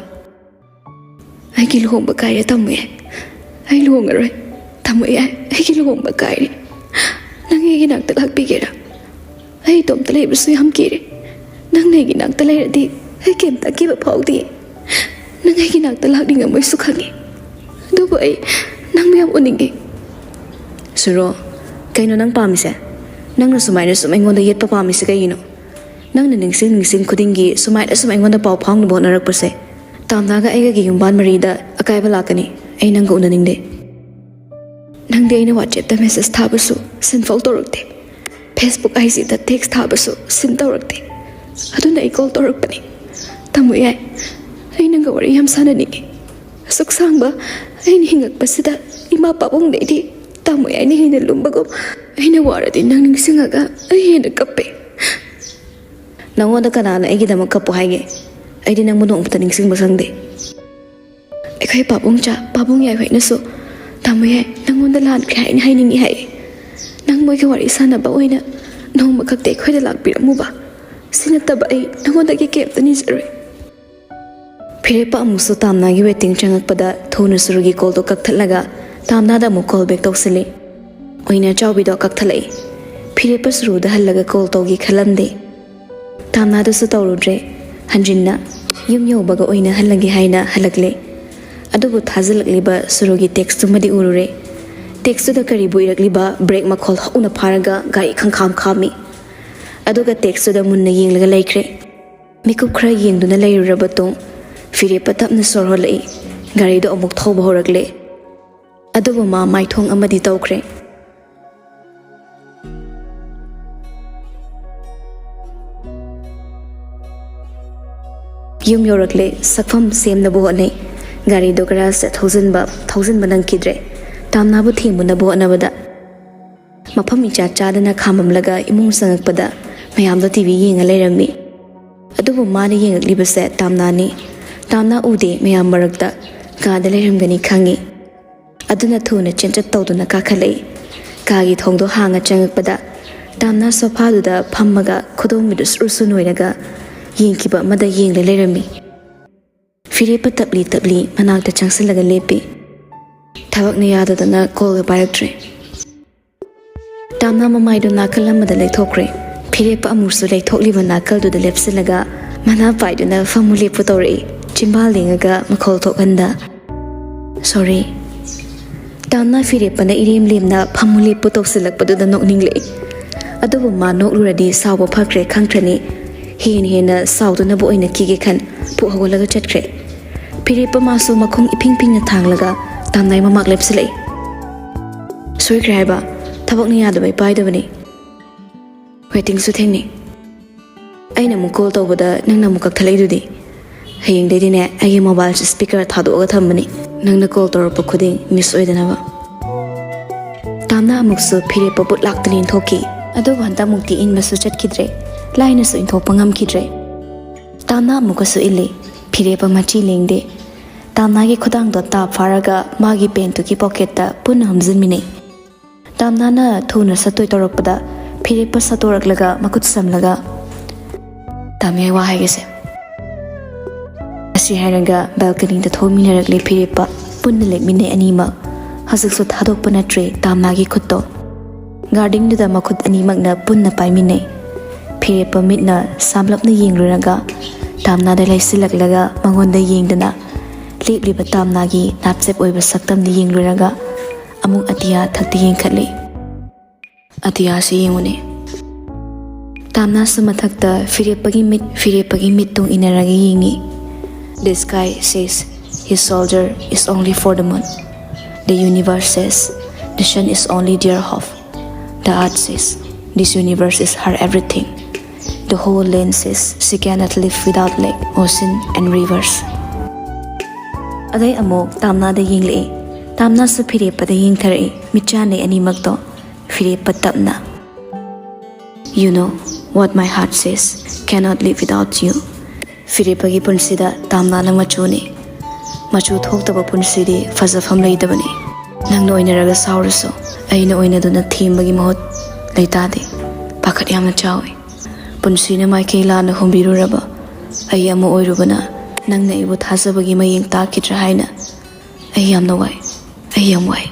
"ꯑꯩꯒꯤ ꯂꯨꯍꯣꯡꯕ ꯀꯥꯏꯔꯦ, ꯇꯥꯃꯣ ꯌꯥꯏ꯫ ꯑꯩ ꯂꯨꯍꯣꯡꯉꯔꯣꯏ꯫ ꯇꯥꯃꯣ ꯌꯥꯏ, ꯑꯩꯒꯤ ꯂꯨꯍꯣꯡꯕ ꯀꯥꯏꯔꯦ꯫ ꯅꯪ ꯑꯩꯒꯤ ꯅꯥꯛꯇ ꯂꯥꯛꯄꯤꯒꯦꯔꯥ? ꯑꯩ ꯏꯇꯣꯝꯇ ꯂꯩꯕꯁꯨ ꯌꯥꯝ ꯀꯤꯔꯦ꯫ ꯅꯪꯅ ꯑꯩꯒꯤ ꯅꯥꯛꯇ ꯂꯩꯔꯗꯤ ꯑꯩ ꯀꯩꯝꯇ ꯑꯀꯤꯕ ꯐꯥꯎꯗꯦ꯫ ꯅꯪ ꯑꯩꯒꯤ ꯅꯥꯛꯇ ꯂꯥꯛꯅꯤꯡꯉꯝꯃꯣꯏꯁꯨ ꯈꯪꯉꯤ꯫ ꯑꯗꯨꯕꯨ ꯑꯩ ꯅꯪꯕꯨ ꯌꯥꯝ ꯎꯅꯤꯡꯉꯤ꯫" "ꯁꯨꯔꯣ, ꯀꯩꯅꯣ ꯅꯪ ꯄꯥꯝꯃꯤꯁꯦ? ꯅꯪꯅ ꯁꯨꯃꯥꯏꯅ ꯁꯨꯝ ꯑꯩꯉꯣꯟꯗ ꯌꯦꯠꯄ ꯄꯥꯝꯃꯤꯁꯦ ꯀꯩꯒꯤꯅꯣ? ꯅꯪꯅ ꯅꯤꯡꯁꯤꯡ ꯅꯤꯡꯁꯤꯡ ꯈꯨꯗꯤꯡꯒꯤ ꯁꯨꯃꯥꯏꯅ ꯁꯨꯝ ꯑꯩꯉꯣꯟꯗ ꯄꯥꯎ ꯐꯥꯎꯅꯕ ꯍꯣꯠꯅꯔꯛꯄꯁꯦ, ꯇꯥꯝꯅꯥꯒ ꯑꯩꯒꯒꯤ ꯌꯨꯝꯕꯥꯟ ꯃꯔꯤꯗ ꯑꯀꯥꯏꯕ ꯂꯥꯛꯀꯅꯤ꯫ ꯑꯩ ꯅꯪꯒ ꯎꯅꯅꯤꯡꯗꯦ꯫ ꯅꯪꯗꯤ ꯑꯩꯅ WhatsApp-ꯇ message ꯊꯥꯕꯁꯨ ꯁꯤꯟꯐꯥꯎ ꯇꯧꯔꯛꯇꯦ꯫ Facebook, IG-ꯗ text ꯊꯥꯕꯁꯨ ꯁꯤꯟ ꯇꯧꯔꯛꯇꯦ꯫ ꯑꯗꯨꯅ ꯑꯩ call ꯇꯧꯔꯛꯄꯅꯤ꯫ ꯇꯥꯃꯣ ꯌꯥꯏ, ꯑꯩ ꯅꯪꯒ ꯋꯥꯔꯤ ꯌꯥꯝ ꯁꯥꯟꯅꯅꯤꯡꯉꯤ꯫ ꯑꯁꯨꯛ ꯁꯥꯡꯕ ꯑꯩꯅ ꯍꯤꯡꯉꯛꯄꯁꯤꯗ ꯏꯃꯥ ꯄꯥꯕꯨꯡꯗꯩꯗꯤ ꯇꯥꯃꯣ ꯌꯥꯏꯅ ꯍꯦꯟꯅ ꯂꯨꯝꯕꯒꯨꯝ, ꯑꯩꯅ ꯋꯥꯔꯗꯤ ꯅꯪ ꯅꯤꯡꯁꯤꯡꯉꯒ ꯑꯩ ꯍꯦꯟꯅ ꯀꯞꯄꯦ꯫" "ꯅꯪꯉꯣꯟꯗ ꯀꯅꯥꯅ ꯑꯩꯒꯤꯗꯃꯛ ꯀꯞꯄꯨ ꯍꯥꯏꯒꯦ? ꯑꯩꯗꯤ ꯅꯪꯕꯨ ꯅꯣꯡꯃꯇ ꯅꯤꯡꯁꯤꯡꯕ ꯁꯪꯗꯦ꯫" "ꯑꯩꯈꯣꯏ ꯄꯥꯕꯨꯡꯆꯥ, ꯄꯥꯕꯨꯡ ꯌꯥꯏ ꯍꯣꯏꯅꯁꯨ ꯇꯥꯃꯣ ꯌꯥꯏ ꯅꯪꯉꯣꯟꯗ ꯂꯥꯟꯈ꯭ꯔꯦ ꯍꯥꯏꯅ ꯍꯥꯏꯅꯤꯡꯉꯤ ꯍꯥꯏ꯫ ꯅꯪ ꯃꯣꯏꯒ ꯋꯥꯔꯤ ꯁꯥꯟꯅꯕ ꯑꯣꯏꯅ ꯅꯣꯡꯃ ꯈꯛꯇ ꯑꯩꯈꯣꯏꯗ ꯂꯥꯛꯄꯤꯔꯝꯃꯨꯕ꯫ ꯁꯤ ꯅꯠꯇꯕ ꯑꯩ ꯅꯪꯉꯣꯟꯗꯒꯤ ꯀꯩꯝꯇ ꯅꯤꯖꯔꯣꯏ꯫" ꯐꯤꯔꯦꯞꯄ ꯑꯃꯨꯛꯁꯨ ꯇꯥꯝꯅꯥꯒꯤ waiting ꯆꯪꯉꯛꯄꯗ ꯊꯨꯅ ꯁꯨꯔꯨꯒꯤ call-ꯗꯣ ꯀꯛꯊꯠꯂꯒ ꯇꯥꯝꯅꯥꯗ ꯑꯃꯨꯛ call back ꯇꯧꯁꯤꯜꯂꯤ꯫ ꯑꯣꯏꯅ ꯆꯥꯎꯕꯤꯗꯣ ꯀꯛꯊꯠꯂꯛꯏ꯫ ꯐꯤꯔꯦꯞꯄ ꯁꯨꯔꯨꯗ ꯍꯜꯂꯒ call ꯇꯧꯒꯦ ꯈꯜꯂꯝꯗꯦ꯫ ꯇꯥꯝꯅꯥꯗꯁꯨ ꯇꯧꯔꯨꯗ꯭ꯔꯦ꯫ ꯍꯟꯖꯤꯟꯅ ꯌꯨꯝ ꯌꯧꯕꯒ ꯑꯣꯏꯅ ꯍꯜꯂꯒꯦ ꯍꯥꯏꯅ ꯍꯜꯂꯛꯂꯦ꯫ ꯑꯗꯨꯕꯨ ꯊꯥꯖꯤꯜꯂꯛꯂꯤꯕ ꯁꯨꯔꯨꯒꯤ text-ꯇꯨꯃꯗꯤ ꯎꯔꯨꯔꯦ꯫ Text-ꯇꯨꯗ ꯀꯔꯤꯕꯨ ꯏꯔꯛꯂꯤꯕ brake ꯃꯈꯣꯜ ꯍꯧꯅ ꯐꯥꯔꯒ ꯒꯥꯔꯤ ꯈꯪꯈꯥꯝ ꯈꯥꯝꯃꯤ꯫ ꯑꯗꯨꯒ text-ꯇꯨꯗ ꯃꯨꯟꯅ ꯌꯦꯡꯂꯒ ꯂꯩꯈ꯭ꯔꯦ꯫ ꯃꯤꯀꯨꯞ ꯈꯔ ꯌꯦꯡꯗꯨꯅ ꯂꯩꯔꯨꯔꯕ ꯇꯨꯡ ꯐꯤꯔꯦꯞꯄ ꯇꯞꯅ ꯁꯣꯔ ꯍꯣꯜꯂꯛꯏ꯫ ꯒꯥꯔꯤꯗꯣ ꯑꯃꯨꯛ ꯊꯧꯕ ꯍꯧꯔꯛꯂꯦ꯫ ꯑꯗꯨꯕꯨ ꯃꯥ ꯃꯥꯏꯊꯣꯡ ꯑꯃꯗꯤ ꯇꯧꯈ꯭ꯔꯦ꯫ ꯌꯨꯝ ꯌꯧꯔꯛꯂꯦ꯫ ꯁꯛꯐꯝ ꯁꯦꯝꯅꯕ ꯍꯣꯠꯅꯩ꯫ ꯒꯥꯔꯤꯗꯣ garage-ꯇ ꯊꯧꯖꯤꯟꯕ, ꯊꯧꯖꯤꯟꯕ ꯅꯪꯈꯤꯗ꯭ꯔꯦ꯫ ꯇꯥꯝꯅꯥꯕꯨ ꯊꯦꯝꯕꯅꯕ ꯍꯣꯠꯅꯕꯗ ꯃꯐꯝ ꯏꯆꯥ ꯆꯥꯗꯅ ꯈꯥꯝꯃꯝꯂꯒ ꯏꯃꯨꯡ ꯆꯪꯉꯛꯄꯗ ꯃꯌꯥꯝꯗꯣ TV ꯌꯦꯡꯉ ꯂꯩꯔꯝꯃꯤ꯫ ꯑꯗꯨꯕꯨ ꯃꯥꯅ ꯌꯦꯡꯉꯛꯂꯤꯕꯁꯦ ꯇꯥꯝꯅꯥꯅꯤ꯫ ꯇꯥꯝꯅꯥ ꯎꯗꯦ ꯃꯌꯥꯝ ꯃꯔꯛꯇ꯫ ꯀꯥꯗ ꯂꯩꯔꯝꯒꯅꯤ ꯈꯪꯉꯤ꯫ ꯑꯗꯨꯅ ꯊꯨꯅ ꯆꯦꯟꯆꯠ ꯇꯧꯗꯨꯅ ꯀꯥꯈꯠꯂꯛꯏ꯫ ꯀꯥꯒꯤ ꯊꯣꯡꯗꯣ ꯍꯥꯡꯉ ꯆꯪꯉꯛꯄꯗ ꯇꯥꯝꯅꯥ ꯁꯣꯐꯥꯗꯨꯗ ꯐꯝꯃꯒ ꯈꯨꯗꯣꯝꯕꯤꯗꯨ ꯁꯨꯔ ꯁꯨꯔ ꯅꯣꯏꯔꯒ ꯌꯦꯡꯈꯤꯕ ꯑꯃꯗ ꯌꯦꯡꯂ ꯂꯩꯔꯝꯃꯤ꯫ ꯐꯤꯔꯦꯞꯄ ꯇꯞꯂꯤ ꯇꯞꯂꯤ ꯃꯅꯥꯛꯇ ꯆꯪꯁꯤꯜꯂꯒ ꯂꯦꯞꯄꯤ꯫ ꯊꯕꯛꯅ ꯌꯥꯗꯗꯅ ꯀꯣꯜꯒ ꯄꯥꯏꯔꯛꯇ꯭ꯔꯦ꯫ ꯇꯥꯝꯅꯥ ꯃꯃꯥꯏꯗꯨ ꯅꯥꯀꯜ ꯑꯃꯗ ꯂꯩꯊꯣꯛꯈ꯭ꯔꯦ꯫ ꯐꯤꯔꯦꯞꯄ ꯑꯃꯨꯛꯁꯨ ꯂꯩꯊꯣꯛꯂꯤꯕ ꯅꯥꯀꯜꯗꯨꯗ ꯂꯦꯞꯁꯤꯜꯂꯒ ꯃꯅꯥ ꯄꯥꯏꯗꯨꯅ ꯐꯝꯃꯨ ꯂꯦꯞꯄꯨ ꯇꯧꯔꯛꯏ, ꯆꯤꯝꯕꯥꯜ ꯂꯦꯡꯉꯒ ꯃꯈꯣꯜ ꯊꯣꯛꯍꯟꯗ꯫ "ꯁꯣꯔꯤ꯫" ꯇꯥꯝꯅꯥ ꯐꯤꯔꯦꯞꯄꯅ ꯏꯔꯦꯝ ꯂꯦꯝꯅ ꯐꯝꯃꯨ ꯂꯦꯞꯄꯨ ꯇꯧꯁꯤꯜꯂꯛꯄꯗꯨꯗ ꯅꯣꯛꯅꯤꯡꯂꯛꯏ꯫ ꯑꯗꯨꯕꯨ ꯃꯥ ꯅꯣꯛꯂꯨꯔꯗꯤ ꯁꯥꯎꯕ ꯐꯈ꯭ꯔꯦ ꯈꯪꯈ꯭ꯔꯅꯤ꯫ ꯍꯦꯟꯅ ꯍꯦꯟꯅ ꯁꯥꯎꯗꯅꯕ ꯑꯣꯏꯅ ꯀꯤꯒꯦ ꯈꯟ ꯄꯨꯛ ꯍꯧꯒꯠꯂꯒ ꯆꯠꯈ꯭ꯔꯦ꯫ ꯐꯤꯔꯦꯞꯄ ꯃꯥꯁꯨ ꯃꯈꯣꯡ ꯏꯐꯤꯡ ꯐꯤꯡꯅ ꯊꯥꯡꯂꯒ ꯇꯥꯝꯅꯥꯏ ꯃꯃꯥꯛ ꯂꯦꯞꯁꯤꯜꯂꯛꯏ꯫ "ꯁꯣꯏꯈ꯭ꯔꯦ ꯍꯥꯏꯕ, ꯊꯕꯛꯅ ꯌꯥꯗꯕꯩ ꯄꯥꯏꯗꯕꯅꯤ꯫ ꯋꯦꯇꯤꯡꯁꯨ ꯊꯦꯡꯅꯩ꯫ ꯑꯩꯅ ꯑꯃꯨꯛ ꯀꯣꯜ ꯇꯧꯕꯗ ꯅꯪꯅ ꯑꯃꯨꯛ ꯀꯛꯊꯠꯂꯛꯏꯗꯨꯗꯤ꯫ ꯍꯌꯦꯡꯗꯩꯗꯤꯅꯦ ꯑꯩꯒꯤ ꯃꯣꯕꯥꯏꯜꯁꯦ ꯁ꯭ꯄꯤꯀꯔ ꯊꯥꯗꯣꯛꯑꯒ ꯊꯝꯕꯅꯤ, ꯅꯪꯅ ꯀꯣꯜ ꯇꯧꯔꯛꯄ ꯈꯨꯗꯤꯡ ꯃꯤꯁ ꯑꯣꯏꯗꯅꯕ꯫" ꯇꯥꯝꯅꯥ ꯑꯃꯨꯛꯁꯨ ꯐꯤꯔꯦꯞꯄ ꯕꯨꯠ ꯂꯥꯛꯇꯅ ꯏꯟꯊꯣꯛꯈꯤ꯫ ꯑꯗꯨꯕꯨ ꯍꯟꯗꯛꯃꯨꯛꯇꯤ ꯏꯟꯕꯁꯨ ꯆꯠꯈꯤꯗ꯭ꯔꯦ, ꯂꯥꯏꯅꯁꯨ ꯏꯟꯊꯣꯛꯄ ꯉꯝꯈꯤꯗ꯭ꯔꯦ꯫ ꯇꯥꯝꯅꯥ ꯑꯃꯨꯛꯀꯁꯨ ꯏꯜꯂꯤ꯫ ꯐꯤꯔꯦꯞꯄ ꯃꯆꯤ ꯂꯦꯡꯗꯦ꯫ ꯇꯥꯝꯅꯥꯒꯤ ꯈꯨꯗꯥꯡꯗꯣ ꯇꯥꯞ ꯐꯥꯔꯒ ꯃꯥꯒꯤ ꯄꯦꯟꯠꯇꯨꯒꯤ ꯄꯣꯀꯦꯠꯇ ꯄꯨꯟꯅ ꯍꯨꯝꯖꯤꯟꯃꯤꯟꯅꯩ꯫ ꯇꯥꯝꯅꯥꯅ ꯊꯨꯅ ꯆꯠꯇꯣꯏ ꯇꯧꯔꯛꯄꯗ ꯐꯤꯔꯦꯞꯄ ꯁꯠꯇꯣꯔꯛꯂꯒ ꯃꯈꯨꯠ ꯁꯝꯂꯒ, "ꯇꯥꯝꯃꯤ, ꯑꯩ ꯋꯥ ꯍꯥꯏꯒꯦꯁꯦ꯫" ꯑꯁꯤ ꯍꯥꯏꯔꯒ ꯕꯦꯜꯀꯅꯤꯗ ꯊꯣꯛꯃꯤꯟꯅꯔꯛꯂꯦ ꯐꯤꯔꯦꯞꯄ꯫ ꯄꯨꯟꯅ ꯂꯦꯞꯃꯤꯟꯅꯩ ꯑꯅꯤꯃꯛ꯫ ꯍꯧꯖꯤꯛꯁꯨ ꯊꯥꯗꯣꯛꯄ ꯅꯠꯇ꯭ꯔꯦ ꯇꯥꯝꯅꯥꯒꯤ ꯈꯨꯠꯇꯣ꯫ ꯒꯥꯔꯗꯤꯡꯗꯨꯗ ꯃꯈꯨꯠ ꯑꯅꯤꯃꯛꯅ ꯄꯨꯟꯅ ꯄꯥꯏꯃꯤꯟꯅꯩ꯫ ꯐꯤꯔꯦꯞꯄ ꯃꯤꯠꯅ ꯁꯥꯝꯂꯞꯅ ꯌꯦꯡꯂꯨꯔꯒ ꯇꯥꯝꯅꯥꯗ ꯂꯩꯁꯤꯜꯂꯛꯂꯒ ꯃꯉꯣꯟꯗ ꯌꯦꯡꯗꯨꯅ ꯂꯦꯞꯂꯤꯕ ꯇꯥꯝꯅꯥꯒꯤ ꯅꯥꯞꯆꯦꯞ ꯑꯣꯏꯕ ꯁꯛꯇꯝꯗ ꯌꯦꯡꯂꯨꯔꯒ ꯑꯃꯨꯛ ꯑꯇꯤꯌꯥ ꯊꯛꯇ ꯌꯦꯡꯈꯠꯂꯤ꯫ "ꯑꯇꯤꯌꯥꯁꯤ ꯌꯦꯡꯉꯨꯅꯦ꯫" ꯇꯥꯝꯅꯥꯁꯨ ꯃꯊꯛꯇ ꯐꯤꯔꯦꯞꯄꯒꯤ ꯃꯤꯠ, ꯐꯤꯔꯦꯞꯄꯒꯤ ꯃꯤꯠꯇꯨꯡ ꯏꯟꯅꯔꯒ ꯌꯦꯡꯉꯤ꯫ "The sky says his shoulder is only for the moon. The universe says the sun is only their hope. The earth says this universe is her everything. The whole land says she cannot live without lake, ocean and rivers." ꯑꯗꯩ ꯑꯃꯨꯛ ꯇꯥꯝꯅꯥꯗ ꯌꯦꯡꯂꯛꯏ꯫ ꯇꯥꯝꯅꯥꯁꯨ ꯐꯤꯔꯦꯞꯄꯗ ꯌꯦꯡꯊꯔꯛꯏ, ꯃꯤꯠꯆꯥꯟꯅꯩ ꯑꯅꯤꯃꯛꯇꯣ꯫ ꯐꯤꯔꯦꯞꯄ ꯇꯞꯅ, "You know what my heart says, cannot live without you." ꯐꯤꯔꯦꯞꯄꯒꯤ ꯄꯨꯟꯁꯤꯗ ꯇꯥꯝꯅꯥꯅ ꯃꯆꯨꯅꯤ꯫ ꯃꯆꯨ ꯊꯣꯛꯇꯕ ꯄꯨꯟꯁꯤꯗꯤ ꯐꯖꯐꯝ ꯂꯩꯇꯕꯅꯤ꯫ ꯅꯪꯅ ꯑꯣꯏꯅꯔꯒ ꯁꯥꯎꯔꯁꯨ, ꯑꯩꯅ ꯑꯣꯏꯅꯗꯨꯅ ꯊꯦꯝꯕꯒꯤ ꯃꯍꯨꯠ ꯂꯩꯇꯥꯗꯦ꯫ ꯄꯥꯈꯠ ꯌꯥꯝꯅ ꯆꯥꯎꯏ꯫ ꯄꯨꯟꯁꯤꯅ ꯃꯥꯏꯀꯩ ꯂꯥꯟꯅ ꯍꯨꯝꯕꯤꯔꯨꯔꯕ ꯑꯩ ꯑꯃ ꯑꯣꯏꯔꯨꯕꯅ, ꯅꯪꯅ ꯑꯩꯕꯨ ꯊꯥꯖꯕꯒꯤ ꯃꯌꯦꯡ ꯇꯥꯛꯈꯤꯗ꯭ꯔꯥ ꯍꯥꯏꯅ ꯑꯩ ꯌꯥꯝꯅ ꯋꯥꯏ꯫ ꯑꯩ ꯌꯥꯝ ꯋꯥꯏ꯫